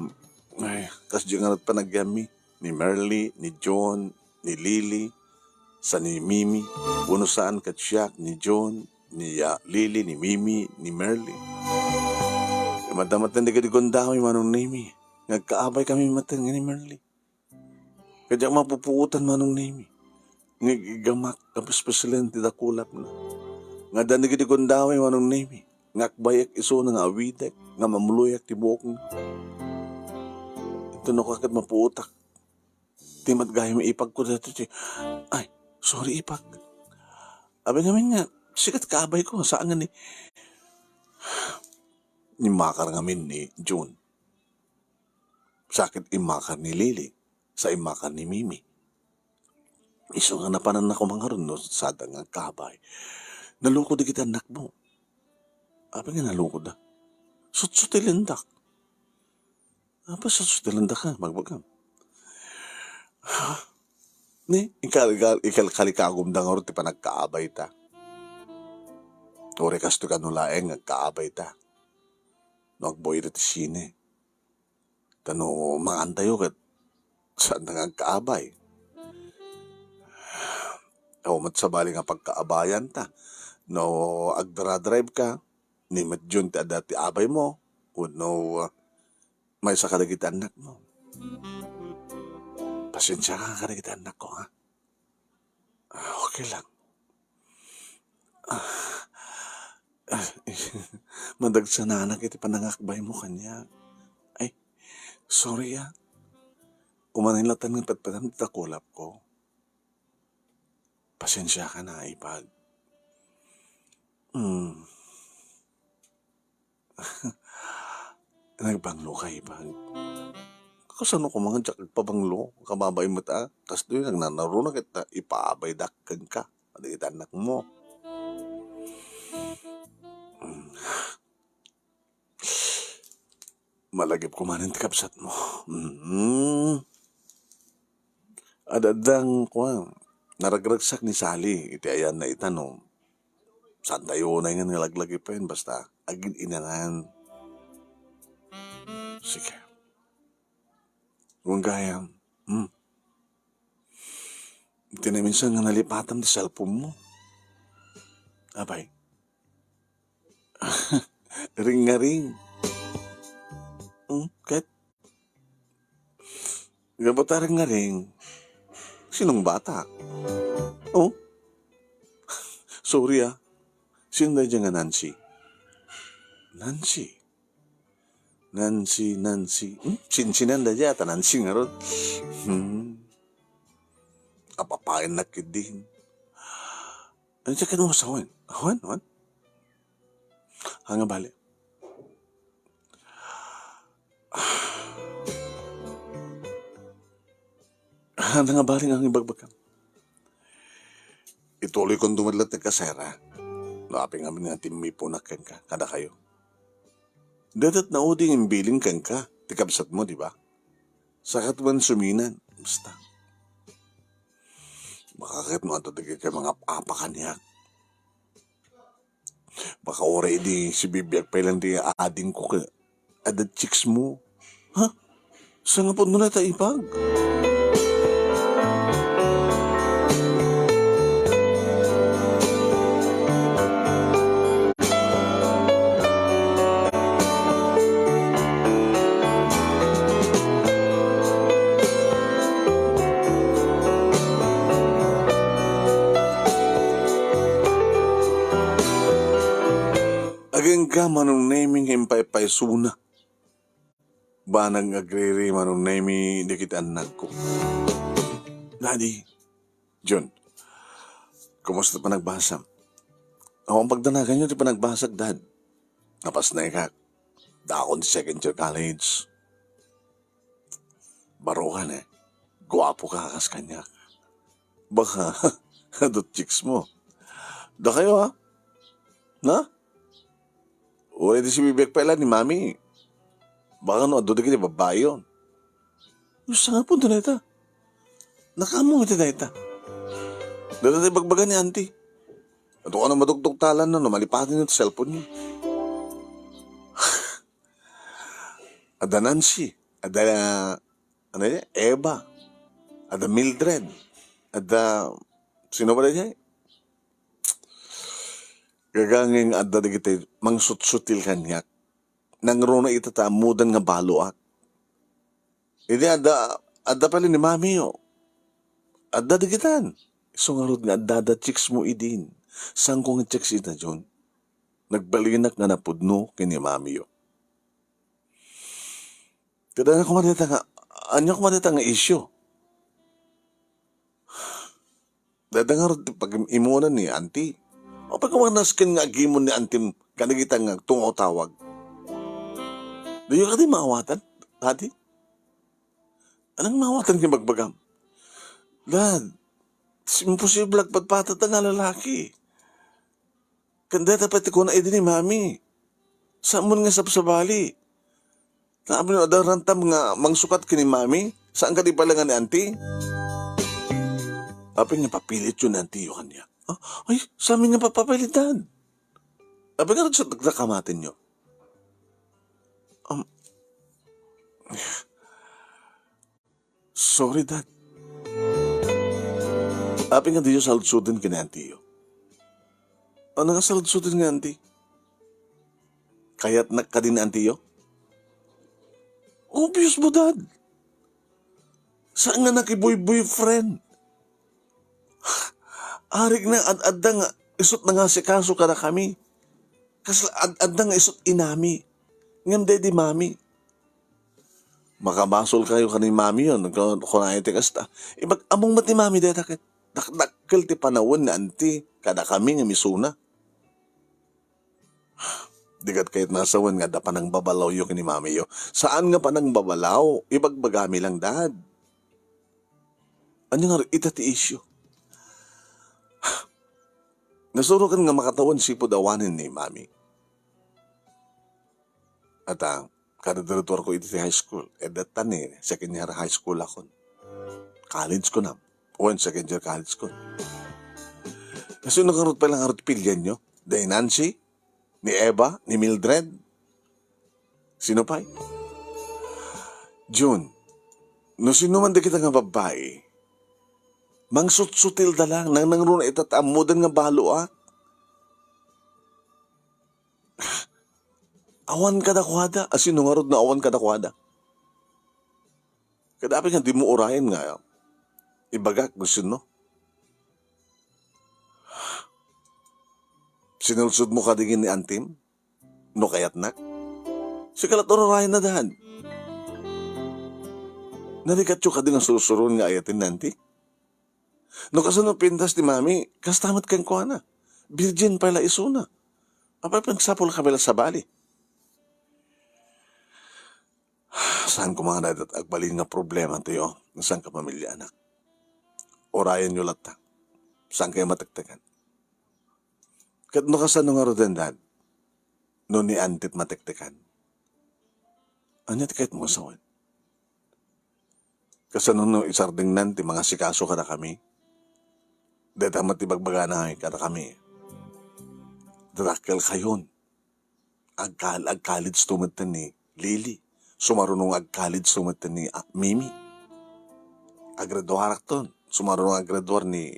ay, kasdi ngarud panagyammi, ni Merly, ni John, ni Lily, sa ni Mimi, wenno saan ket siak, ni John, ni, ah, Lily, ni Mimi, ni Merly. Madda met dagiti gundaway, Manong Nemi, nga agkaabaykami met ni Merly. Ket diak mapupuotan, Manong Nemi, nga iggamak a pespeslen ti dakulapna. Nga adda dagiti gundaway, Manong Nemi, nga akbayek isuna nga awidek, nga mamloyak ti buokna. Ito no, kaket mapuotak. Ti met gayam ipagko daytoy ti, ay, sorry, ipag. Abi ngamin nga, sika ti kaabayko, saan nga ni, ni makar ngamin ni June. Sa ket immakar ni Lily, sa immakar ni Mimi. Isu nga napananna koma ngarud no sada nga agkabay. Nalukod dagiti annakmo. Apay nga nalukodda? Sutsutilendak. Apay sutsutilendak, ha? Bagbagam. Ha? Ni, ikal-, ikal-, ikalkalikagumda ngarud ti panagkaabayta. Uray kastoy kano laeng nga agkaabayta no agbuyo iti sine. Ta no mangantayo ket saanta nga agkaabay. Awan met sabali nga pagkaabayanta no agdara-drive ka, ni met June ti adda ti abaymo, wenno, ah, maysa kadagiti annakmo. Pasensiaka kadagiti annakko, ha? Ah, okay lang. Ah, ah, madagsananak iti panangakbaymo kaniak. Ay, sorry, ah. Umanay latta nga petpetam ti dakulapko. Pasensiaka, ipag. Hmm. Nagbanglo ka, ipag. Kasano ko man diak agpabanglo? Kababain met a, kastoy, nagnanaruna ket ipaabaydak kenka. Adda iti annakmo. Mm. Malagipko manen ti kabsatmo. Mm. Ad-addang, kuan, naragragsak ni Sally iti ayanna ita no. Saantayo unay nga nalaglagipen, basta agin-inanan. Sige. Wen gayam, hmm. Iti naminsan nga nalipatam ti cellphone mo. Apay. Ring nga ring. Hmm, ket? Gapu ta ring nga ring. Sinong bata? Oh? Sorry, ah. Sino daydiay nga Nancy? Nancy? Nancy, Nancy. Hmm? Sinsinan daydiay ta Nancy ngarud. Hmm. Apapayennak ketdi. Ano siya ket mo sa awan? Awan, awan? Ania bale? Ania nga bale nga ibagbagam? Ituloy kon dumadlat ti kasera. No, apay ngamin nga timmiponak kenka, kadakayo. Dayta naudi nga imbilin kenka ti kabsatmo, di ba? Saka man suminan, basta. Baka ket no adda dagiti mangap-apa kaniak. Baka uray idi sibibiag pay lang di adingko ket adda chicks mo. Ha? Sangapon mo na ta ipag? Agingga Manong Nemi nga impaypaysona. Banag nga agriri Manong Nemi dagiti annakko. Daddy, Jun, kumusta panagbasam? Awan pagdanaganyo ti panagbasag, Dad. Napasnaykak. Dakon ti second year college. Baro ka ne. Guapo ka kas kaniak. Baka, adut chicks mo. Dakayo, ha? Na? Uray ti sibibiag pay la ni Mami. Baka no, adu dagiti babbai yon. Yung sangapon to na ita. Nakaammo iti na ita. Dada ti bagbaga ni Auntie. Ato ka na madukduktalan na, no, malipatin yung cellphone niyo. Ada Nancy, ada, ano yan? Eva, ada Mildred, ada, sino ba na yan? Gagangin adda dagiti mangsutsutil kaniak. Nangruna ita ta ammodan nga baloak. Idi adda, adda pala ni Mami, oh. Adda dagitan. Isu ngarud nga adda da chicks mo idin. Sangko nga chicks ita, Jun. Nagbalinak nga napudno ken ni Mami, oh. Kada na kumadita nga, anya kumadita nga isyu? Dada nga rod pag-imunan ni Auntie. O pagkawanas ken nga agimon ni Auntie kadagita nga tungaw tawag. Dayo kadi maawatan, kadi? Anong maawatan nga bagbagam? Dad, imposible agpatpatat nga lalaki. Ken dayta pay ti kuna idi ni Mami. Saan mo nga sabsabali? Naamin no, adda rantam nga mangsukat ken ni Mami? Saan kadi pala nga ni Auntie? Apay nga papilit yo ni Auntie yo kaniak? Ah, ay, saan nga papapilitan? Apay nga sa nagkakamatin yo? Um, Sorry, Dad. Apay nga diyo saludsuden ken ni Auntie yo? Ano nga saludsuden nga Auntie? Kayatnak kadi ni Auntie yo? Obvious mo, Dad. Saan nga nakiboy-boyfriend? Arik na ad-adda nga isut nangasikaso kadakami. Kas ad-adda nga isut inami. Ngem daydi Mami. Makabasol kayo ken ni Mami yon. Ko-, kunayo ti kasta. Ibag-, ammom met ni Mami dayta ket dakdakkel ti panawen ni Auntie kadakami nga misuna. Di ket kayat nga sawen nga adda panangbabalaw yo ken ni Mami yo. Saan nga panangbabalaw? Ibagbagami lang, Dad. Ania nga ita ti isyu? Nasurokan nga makatawen sipud awanen ni Mami. At, ah, kada graduar ko iti high school, eh, detta ni second year high school akon. College ko na. Wen, second year college ko. Kasi no, karot pa lang, karot pilyan nyo. Day Nancy, ni Eva, ni Mildred. Sino pay? June, no sino man dagita nga babbai, mangsutsutil da lang, nang nangruna ita ta ammodan nga baloak. Awan kadakuada. A, sino ngarud no awan kadakuada? Kada apay nga di mo urayen nga ibagak, gusto no? Sinulsud mo kadagiti ni Antim? No kayatnak? Sika la tururayen na, Dad. Narigat yo kadi nga sursuron nga ayaten ni Anti? No kasano pintas ti Mami, kasta met kenkuana. Virgin pay la isuna. Apay pagsapul ka pay la sabali? Saan ko nga, Dad, agbalin nga problema tayo, saan ka pamilya, anak? Urayen yo latta. Saan kayo matektekan? Ket no kasano ngaruden, Dad? No ni Antit matektekan? Ania ti kayat mo sawen? Kasano no isardengnan ti mangasikaso kadakami? Dayta met ti bagbagana kadakami. Dadakkel kayon. Agkal-, agkalids to met ni Lily. Sumarunong agkalids to met ni, ah, Mimi. Agraduarak ton. Sumarunong agraduar ni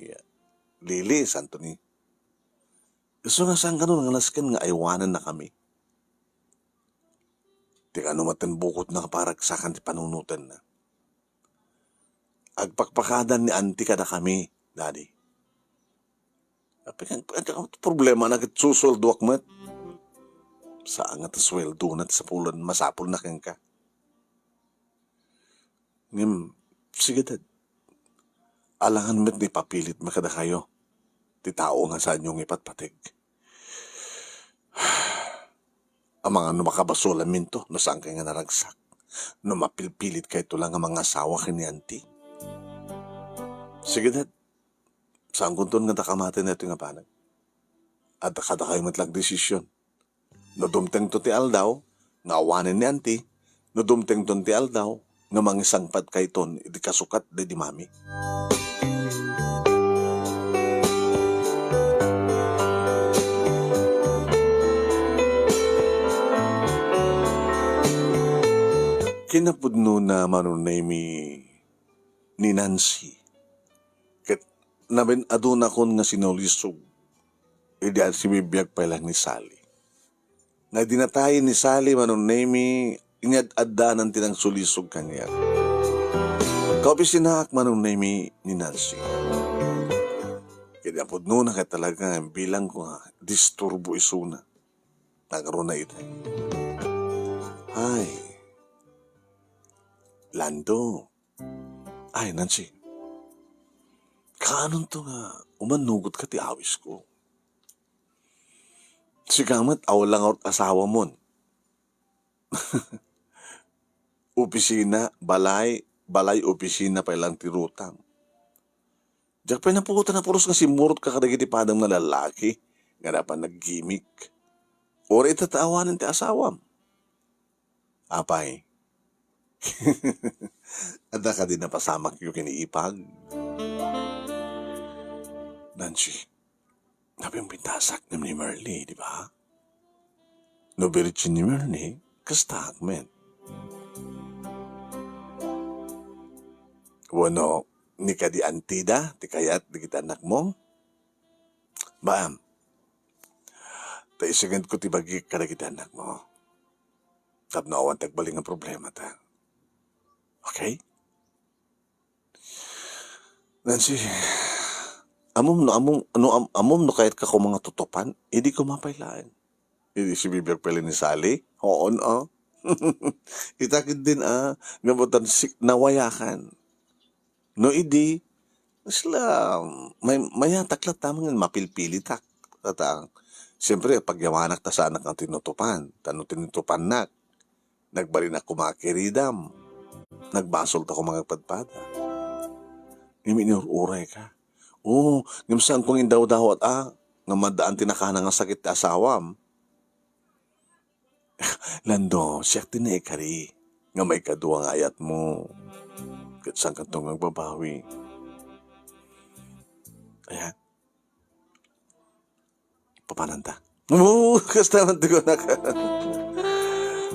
Lily, santo ni. Isu nga saan kano nga nasken nga aywanennakami. Ti kano met ti bukotna nga paragsakan ti panunotenna. Agpakpakadan ni Anti kadakami, Daddy. Apay, ang, ang, ang problema na ket susueldoak met. Saan nga ti sueldo na ti sapulan, masapul na kenka. Ngem, sige, Dad. Alangan met ni papilit met kadakayo ti tao nga saanyo nga ipatpateg. Amangan no makabasol aminto no saan kay nga naragsak. no mapilpilitkayto la nga mangasawa ken ni Auntie? Sige, Dad. Saankonton nga adda kamaten daytoy nga banag. Adda kadakayo met la nga desisyon. No dumtengto ti aldaw nga awanen ni Auntie, no dumtengton ti aldaw nga mangisangpadkayton iti kasukat daydi Mami. Kinapudnona, Manong Nemy, ni Nancy ket nabin-adunakon nga sinulisog idi agsibibiag pay laeng ni Sally. Nga idi natayen ni Sally, Manong Nemy, inyad-addanan ti nangsulisog kaniak. Kaopisinaak, Manong Nemy, ni Nancy. Kinapudnona ket talaga nga imbilangko nga disturbo isuna. Nagaruna ita. Ay, Lando. Ay, Nancy. Kaanonto nga umannugotka ti awisko? Sika met, awan la ngarud asawamon. Opisina, balay, balay, opisina pay laeng ti rutam. Diak pay napuot a napuros nga simmurotka kadagiti padam nga lallaki nga napan naggimik. Uray ita ta awanen ti asawam. Apay, adda kadi napasamakyo ken ni Ipag? Nancy, nabimbintasak ngem ni Merly, di ba? No virgin ni Merly, kastaak met. Wenno, ni kadi Auntie da ti kayat dagiti annakmo? Baam, ta isagidko ti bagik kadagiti annakmo. Tapno awan ti agbalin nga problemata. Okay? Nancy, ammom no, ammom, no, am-, ammom no kayatka koma nga tutupan, idi koma pay laeng. Idi sibibiag pay laeng ni Sally? Oo, no? Ita ketdin, a, nga butan sik-, nawayakan. No idi, sila, may-, mayatak latta nga mapilpilitak. Tata, siyempre, pagyamanak ta saanak nga tinutupan. Ta no tinutupannak, nagbalinak koma a kiridam. Nagbasolta koma nga agpadpada. Ngem inur-urayka. Oo, ngem saanko nga indawdawat a nga maddaan ti nakana nga sakit ti asawam. Lando, siak ti naikari nga maikadua nga ayatmo. Ket saankanto nga agbabawi. Aya? Papananta. Oo, kasta man ti kunak.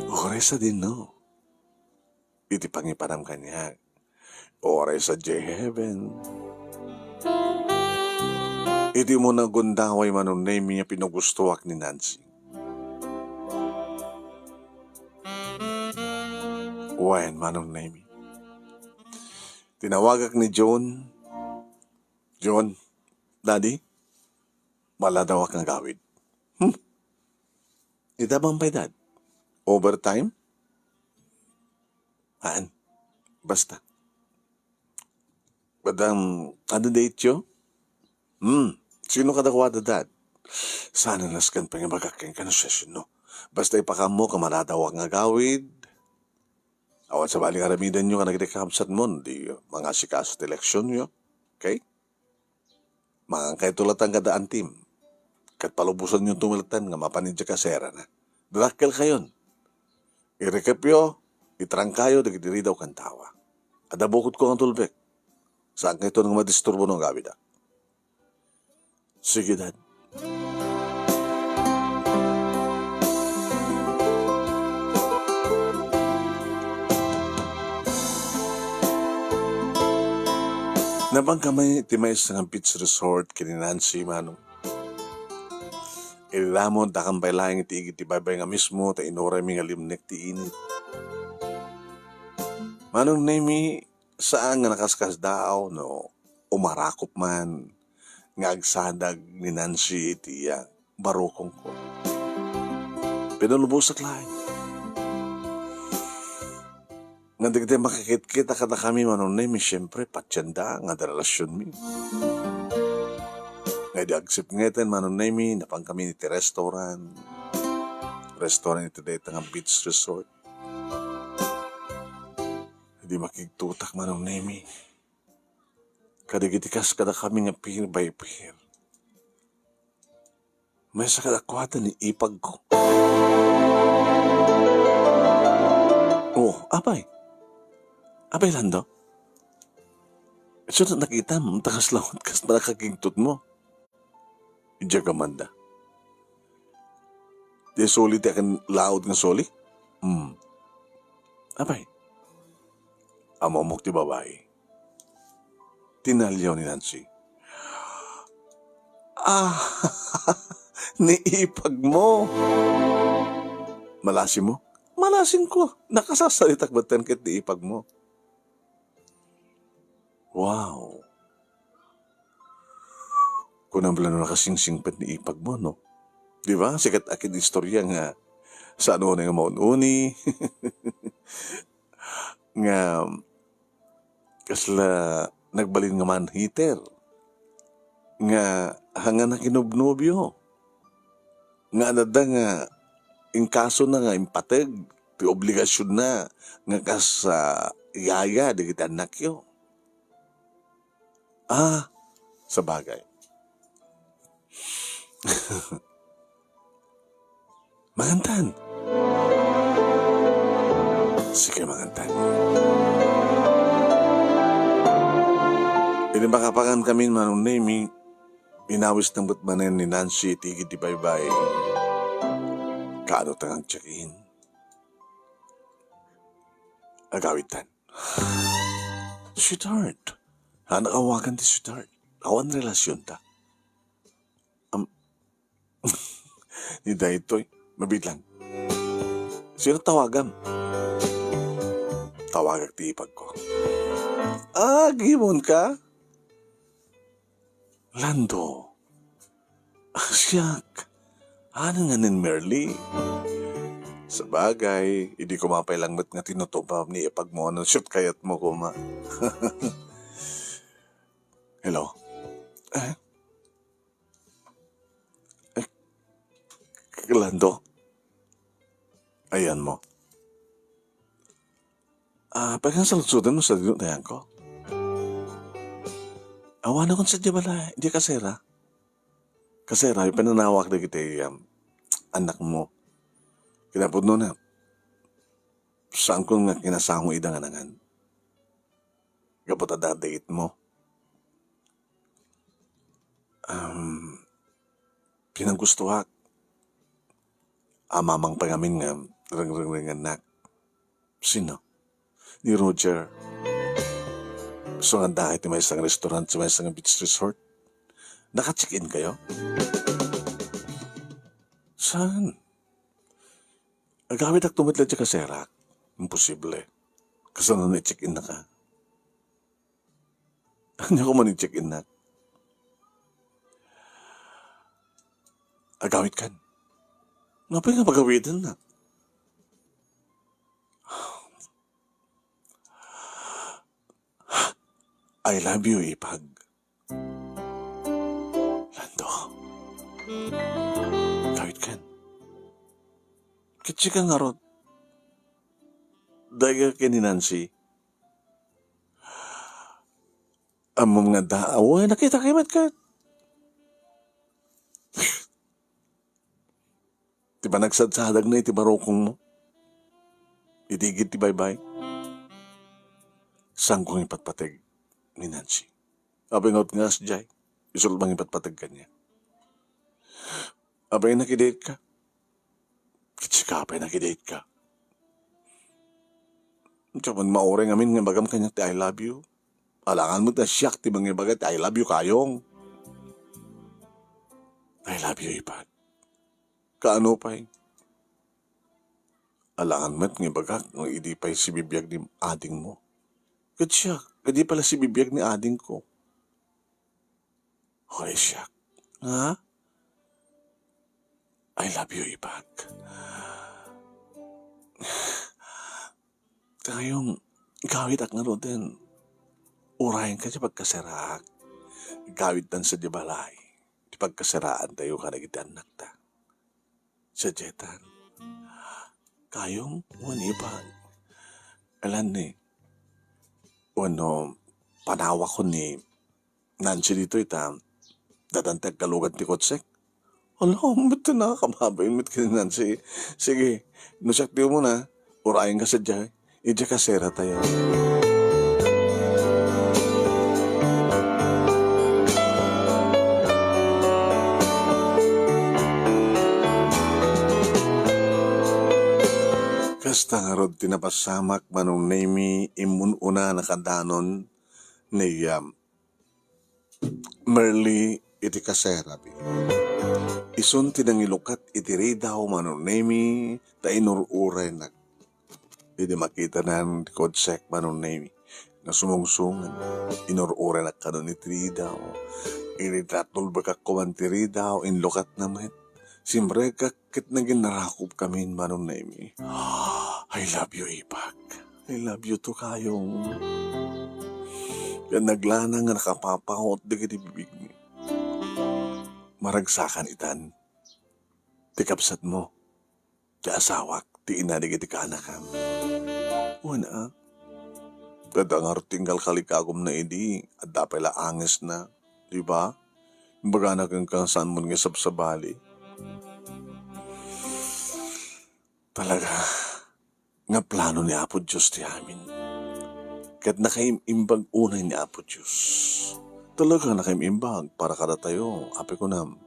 Uray sadin, no? Iti pangiparam kaniak. Uray sadiay heaven. Iti umuna gundaway, Manong Nemy, a pinagustoak ni Nancy. Wen, Manong Nemy. Tinawagak ni John. John, Daddy, maladawak nga agawid. Hmm. Ita bang pay, Dad? Overtime? Haan. Basta. Badam, ano date yo? Hmm. Sino kadakuada, Dad? Saan a nasken pangibagak kenka no siasino. Basta ipakaammo nga maladawak nga agawid. Awan sabali nga aramidenyo kadagiti kakabsatmo, di mangasikaso ti eleksionyo. Okay? Mangankayto latta kada antim. Ket palubosanyo to latta nga mapan idiay kaserana. Dakkelkayon. Irikepyo, itrangkayo dagiti ridaw ken tawa. Adda bukodko nga tulbek. Saankayto nga madisturbo no agawida. Sige, Dad. Napan kami ti maysa nga beach resort ken ni Nancy, Manong. Iti damot, dakam pay laeng iti igid ti baybay nga mismo, ta inuraymi nga limnek ti init. Manong Nemy, saan nga nakaskasdaaw no umarakop man nga agsadag ni Nancy iti, ah, barukongko. Pinalubosek laeng. Nga dagiti makikitkita kadakami, Manong Nemy, siempre, patienda nga adda relasionmi. Nga idi agsipngeten, Manong Nemy, napan kami iti restaurant. Restaurant iti dayta nga beach resort. Di makigtutak, Manong Nemi. Kadagiti kas kadakami nga peer by peer. Maysa kadakuada ni ipagko. Oh, apay. Apay, Lando? Isu nakitam, takas lawan kas panakakigtot mo. Idiay ka manda. Ti suli ti akin laod nga suli? Hmm. Apay. Amomok ti babai. Tinaliaw ni Nancy. Ah, ni ipag mo. Malasi mo? Malasing ko. Nakasasaritak batten ket ni ipag mo. Wow. Kunam la no nakasingsingpet ni ipag mo, no? Di ba? Sikat akin istorya nga saan unay nga maun-uni. Nga kasla nagbalin nga man-hitter. Nga hanga na kinubnobyo. Nga adda nga inkaso na nga impateg ti obligasion na nga kas, ah, yaya dagiti annakyo. Ah, sabagay. Mangantan. Sige, mangantan. Idi makapangan kami, Manong Nemi, inawis na met manen ni Nancy ti igid ti baybay. Kaano ta nga agcheck-in? Agawidtan. Sweetheart. Anak awagan ti sweetheart. Awan relasyonta. Am-, ni daytoy. Mabiit lang. Sino tawagam? Tawagak ti ipagko. Ah, gimon ka? Lando. Ah, siak. Ano nga nen Merly? Sabagay, idi kumapay lang met nga tinutupam ni ipagmo, ano, shoot kayat mo kuma. Hello? Eh? Eh, Lando? Ayan mo. Ah, pagkakasaludsodan mo sa dino tayan ko? Awan akong sa di bala, di kasera. Kasera, yung pinanawak na kita, um, anak mo. Kinapudno na. Saan ko nga kinasango ida nga nangan? Gapu ta dadait mo. Um, pinanggustuhak. Amamang pa ngamin nga rengrengrengannak. Sino? Ni Roger. So, nga dahil ti maysa nga restaurant sa maysa nga beach resort. Naka-check-in kayo? Saan? Agawid ak tumitla ti kaserak. Imposible. Kasano na i-check-in na ka? Ania ko man i-check-in na? Agawid kan. Ngapay nga pagawiden na? I love you, Ipag. Lando. Kawit ken. Ketdi ka ngarud. Dayta ken ni Nancy. Ammom nga da, awan, nakita kay met ket. Ti panagsadsadag na iti barukong mo. Iti igid ti baybay. Saan ko nga ipatpateg ni Nancy? Apay nga utngas jay, isul mangipatpateg kaniak. Apay nakidate ka? Ket sika apay nakidate ka? Diak man mauray ngamin nga ibagam kaniak ti I love you. Alangan met nga siak ti mangibaga ti I love you kayong. I love you, Ipag. Kaano pay? Alangan met nga ibagak nga idi pay sibibiag ni ading mo. Ket siak, idi pala sibibiag ni ading ko. Hoy, siak. Ha? I love you, Ipag. Kayong, gawid ak ngaruden. Urayen ka ti pagkaseraak. Gawid tan sa di balay. Ti pagkaseraan tayo kadagiti annak ta. Sadiay tan. Kayong, wen Ipag. Alanne. Wenno, panawakon ni Nancy ditoy ta dadan ti agkalugan ti kotsek. Ala, met ti nakakababain met ken ni Nancy. Sige, no siak ti umuna, urayenka sadiay. Idiay kasera tayo. Kasta ngarud ti napasamak, Manong Nemy, immun-una na kadanon ni, um, Merly iti kaserabi. Isun ti nangilukat iti ridaw, Manong Nemy, ta inur-uraynak. Idi makitanan ti kotsek, Manong Nemy, nga sumungsungen, inur-uraynak kano iti ridaw. Idi natulbekak koman ti ridaw, inlukatna met. Simrekak ket nagin narakop kamin, Manong Nemy. I love you, Ipag. I love you too, Kayong. Ket naglana nga nakapapaut dagiti bibigmi. Maragsakan itan ti kabsatmo, ti asawak, ti ina dagiti kaanakam. Wen a, ket ngarud ti inkalkalikagumna idi, adda pay la angesna, di ba? Imbagana kenka, saanmo nga isabsabali. Talaga nga plano ni Apo Dios ti amin. Ket nakaim-imbag unay ni Apo Dios. Talaga nakaim-imbag para kadatayo, apay kunam.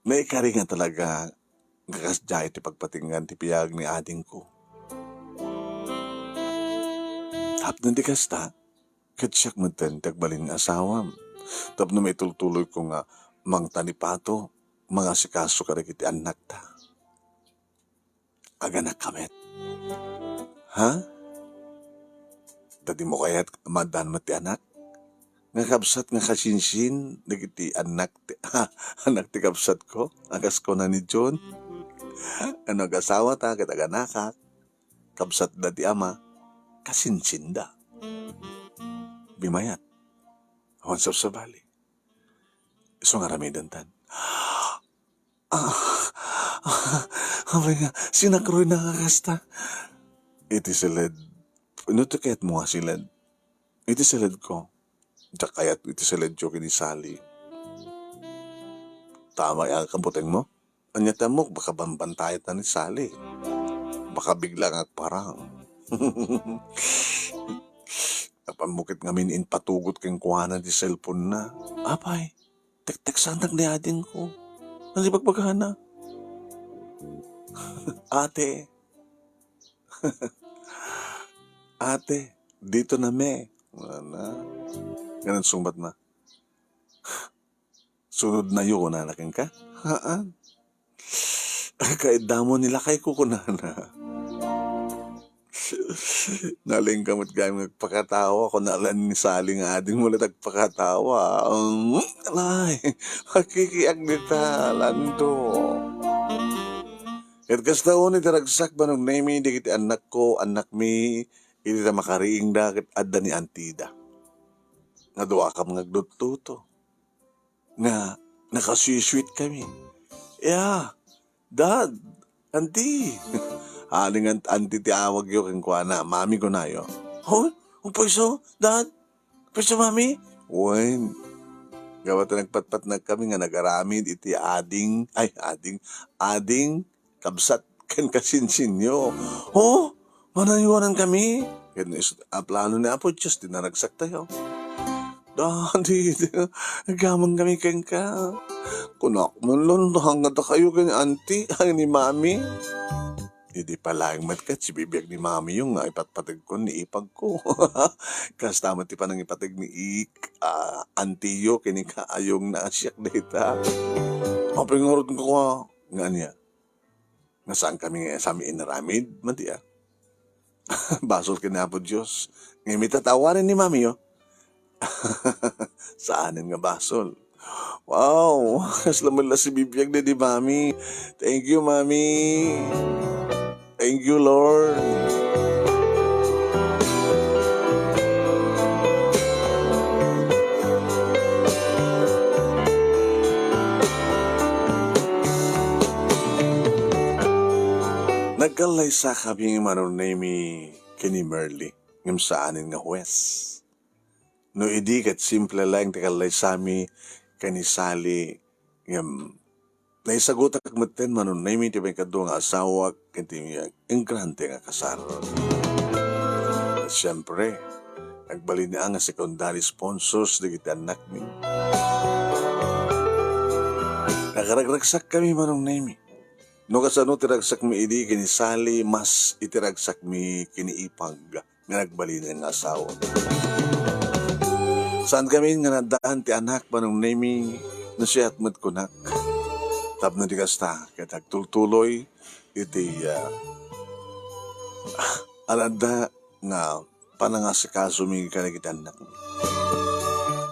Naikari nga talaga nga kasdiay ti pagpatinggan ti biag ni adingko. Tapno di kasta, ket siak metten ti agbalin nga asawam. Tapno maitultuloyko nga mangtanipato, mangasikaso kadagiti annakta. Aganakka met. Ha? Ta dimo kayat maaddaan met ti anak? Nga kabsat nga kasinsin dagiti annak ti, annak ti kabsatko? A kas kuna ni John? Ano, agasawata ket aganakak, kabsatda ti ama, kasinsinda. Bimayat. Awan sabsabali. Isu nga aramidentan. Ah, ah, apay nga, sinakroy na nga kasta. Iti siled, no ti kayatmo nga siled? Iti siledko. Diak kayat iti siledyo ken ni Sally. Tama ya kabutengmo? Ania ti ammok, baka bambantayan ta ni Sally. Baka bigla nga agparang. Apammok ket ngamin impatugot kenkuana ti cellphone-na. Apay, tekteksannak ni adingko. Ano ti bagbagana? Ate. Ate, dito na me. Wala na. Ganun sungbat na. Sunod na yun, anak, ka? Haan. Kaidda mo ni lakay ko, kunana. Nalingka met gayam nga agpakatawa, kuna la ni Sally nga ading mo la agpakatawa. Um, alay, makikiag dita, Lando. Ket kasta unay ti ragsak, Manong Nemy, dagiti annakko, annakmi, iti ta makariingda, ket adda ni antida. Nga duakam nga agduttuto. Nga nakasweet-sweet kami. Yeah, Dad, Auntie. Aling aunt-, auntie ti awagyo kenkuana, Mami kunayo. Hoy, umpayso, Dad? Umpayso, Mami? Wen, gapu ta nagpatpatnag kami nga nagaramid iti ading, ay, ading, ading kabsat ken kasinsinyo. Oh, manayuanan kami? Ken isu a plano ni Apo Dios ti naragsak tayo. Daddy, agyamankami kenka. Kunak man lang, hangad kayo ken auntie, ay ni mami. Idi palaeng met ket sibibiag ni mamiyo nga ipatpategko ni ipagko. Kasta met ti panangipateg ni ik-, ah, auntie yo ken ni kaayong naasiak dayta. Apay ngarud nga kua, nga ania? Nga saan kami nga sami inaramid, madi a? Basol ken Apo Dios nga imitatawanen ni mamiyo. Saanen nga basol. Wow, kasla met la sibibiag daydi mami. Thank you, mami. Thank you, Lord. Nagkallaysakami, Manong Nemy, ken ni Merly. saanen nga huwes. No idi ket simple laeng ti kallaysami ken ni Sally, ngem naisagutak metten, Manong Nemy, ti maikadua nga asawak ken ti engrande nga kasar. Ket siempre, nagbalin nga secondary sponsors dagiti annakmi. Nakaragsakkami, Manong Nemy. No kasano ti ragsakmi idi ken ni Sally, mas iti ragsakmi ken ni Ipag nga nagbalin nga asawa. Saankami nga naaddaan ti anak, Manong Nemy, no siak met kunak. Tapno di kasta, ket agtultuloy iti, ah, adda nga panangasikasomi kadagiti annakmi.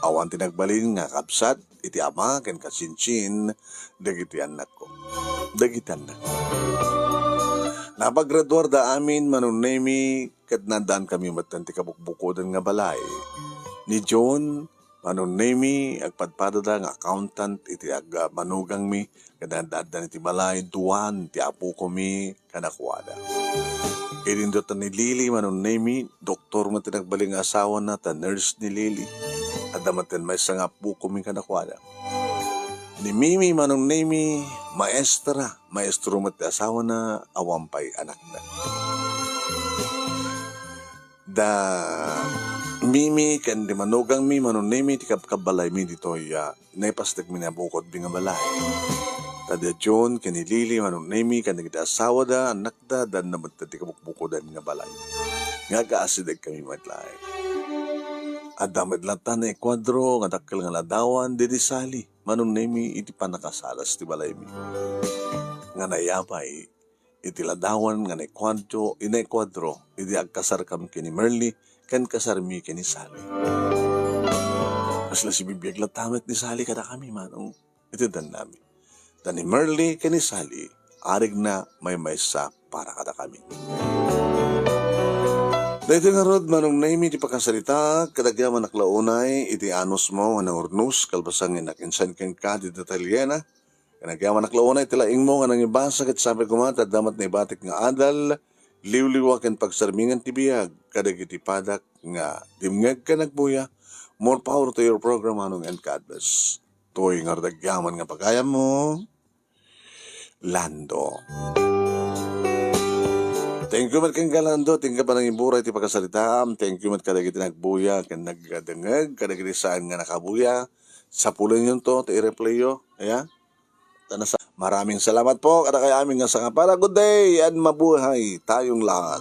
Awan ti nagbalin nga kabsat iti ama ken kasinsin dagiti annakko. Dagiti annakko. Napagraduarda amin, Manong Nemy, ket naaddaanmi metten ti kabukbukodan nga balay. Ni John, Manong Nemy, agpadpadada nga accountant iti ag-, manugangmi, ket naaddan iti balay, duan ti apokomi kadakuada. Idi intotan ni Lily, Manong Nemy, doktor met ti nagbalin nga asawana, ta nurse ni Lily. Adda metten maysa nga apokomi kadakuada. Ni Mimi, Manong Nemy, maestra, maestro met ti asawana, awan pay anakda. Da Mimi ken di manugangmi, Manong Nemy, ti kabkabbalaymi ditoy, ah, naipasdekmi nga bukodmi nga balay. Ta da John ken ni Lily, Manong Nemy, ken dagiti asawada, annakda, addanna met ti kabukbukodan nga balay. Nga agkaasidegkami met laeng. Adda met latta naikuadro nga dakkel nga ladawan, didi Sally, Manong Nemy, iti pannakasalas ti balaymi. Nga nayabay, iti ladawan nga naikuadro, naikuadro, idi agkasarkam ken ni Merly, ken kasarmi ken ni Sally. Kasla sibibiag latta met ni Sally kadakami, Manong, iti dannami. Ta ni Merly ken ni Sally, arigna maymaysa para kadakami. Daytoy ngarud, Manong Nemy, ti pakasaritaak, ket agyamanak la unay iti anusmo nga naurnos, kalpasan nga innak-insan kenka ti detalyena. Ken agyamanak la unay ti laingmo nga nangibasa ket sapay koma ta adda met naibatik nga adal, liwliwa ken pagsarmingan ti biag kadagiti padak nga dimngeg ken agbuya. More power to your program, Manong, and God bless. Toy nga rudagyaman nga pagayammo, Lando. Thank you met kenka, Lando. Thank you panangiburay ti pakasaritaam. Thank you met kadagiti nagbuya ken nagdengngeg, kadagiti saan nga nakabuya. Sapulennyo to, ti i-replay yo. Ayan. Tana sa-, maraming salamat po kadakayo amin nga sangapara. Good day and mabuhay tayong lahat.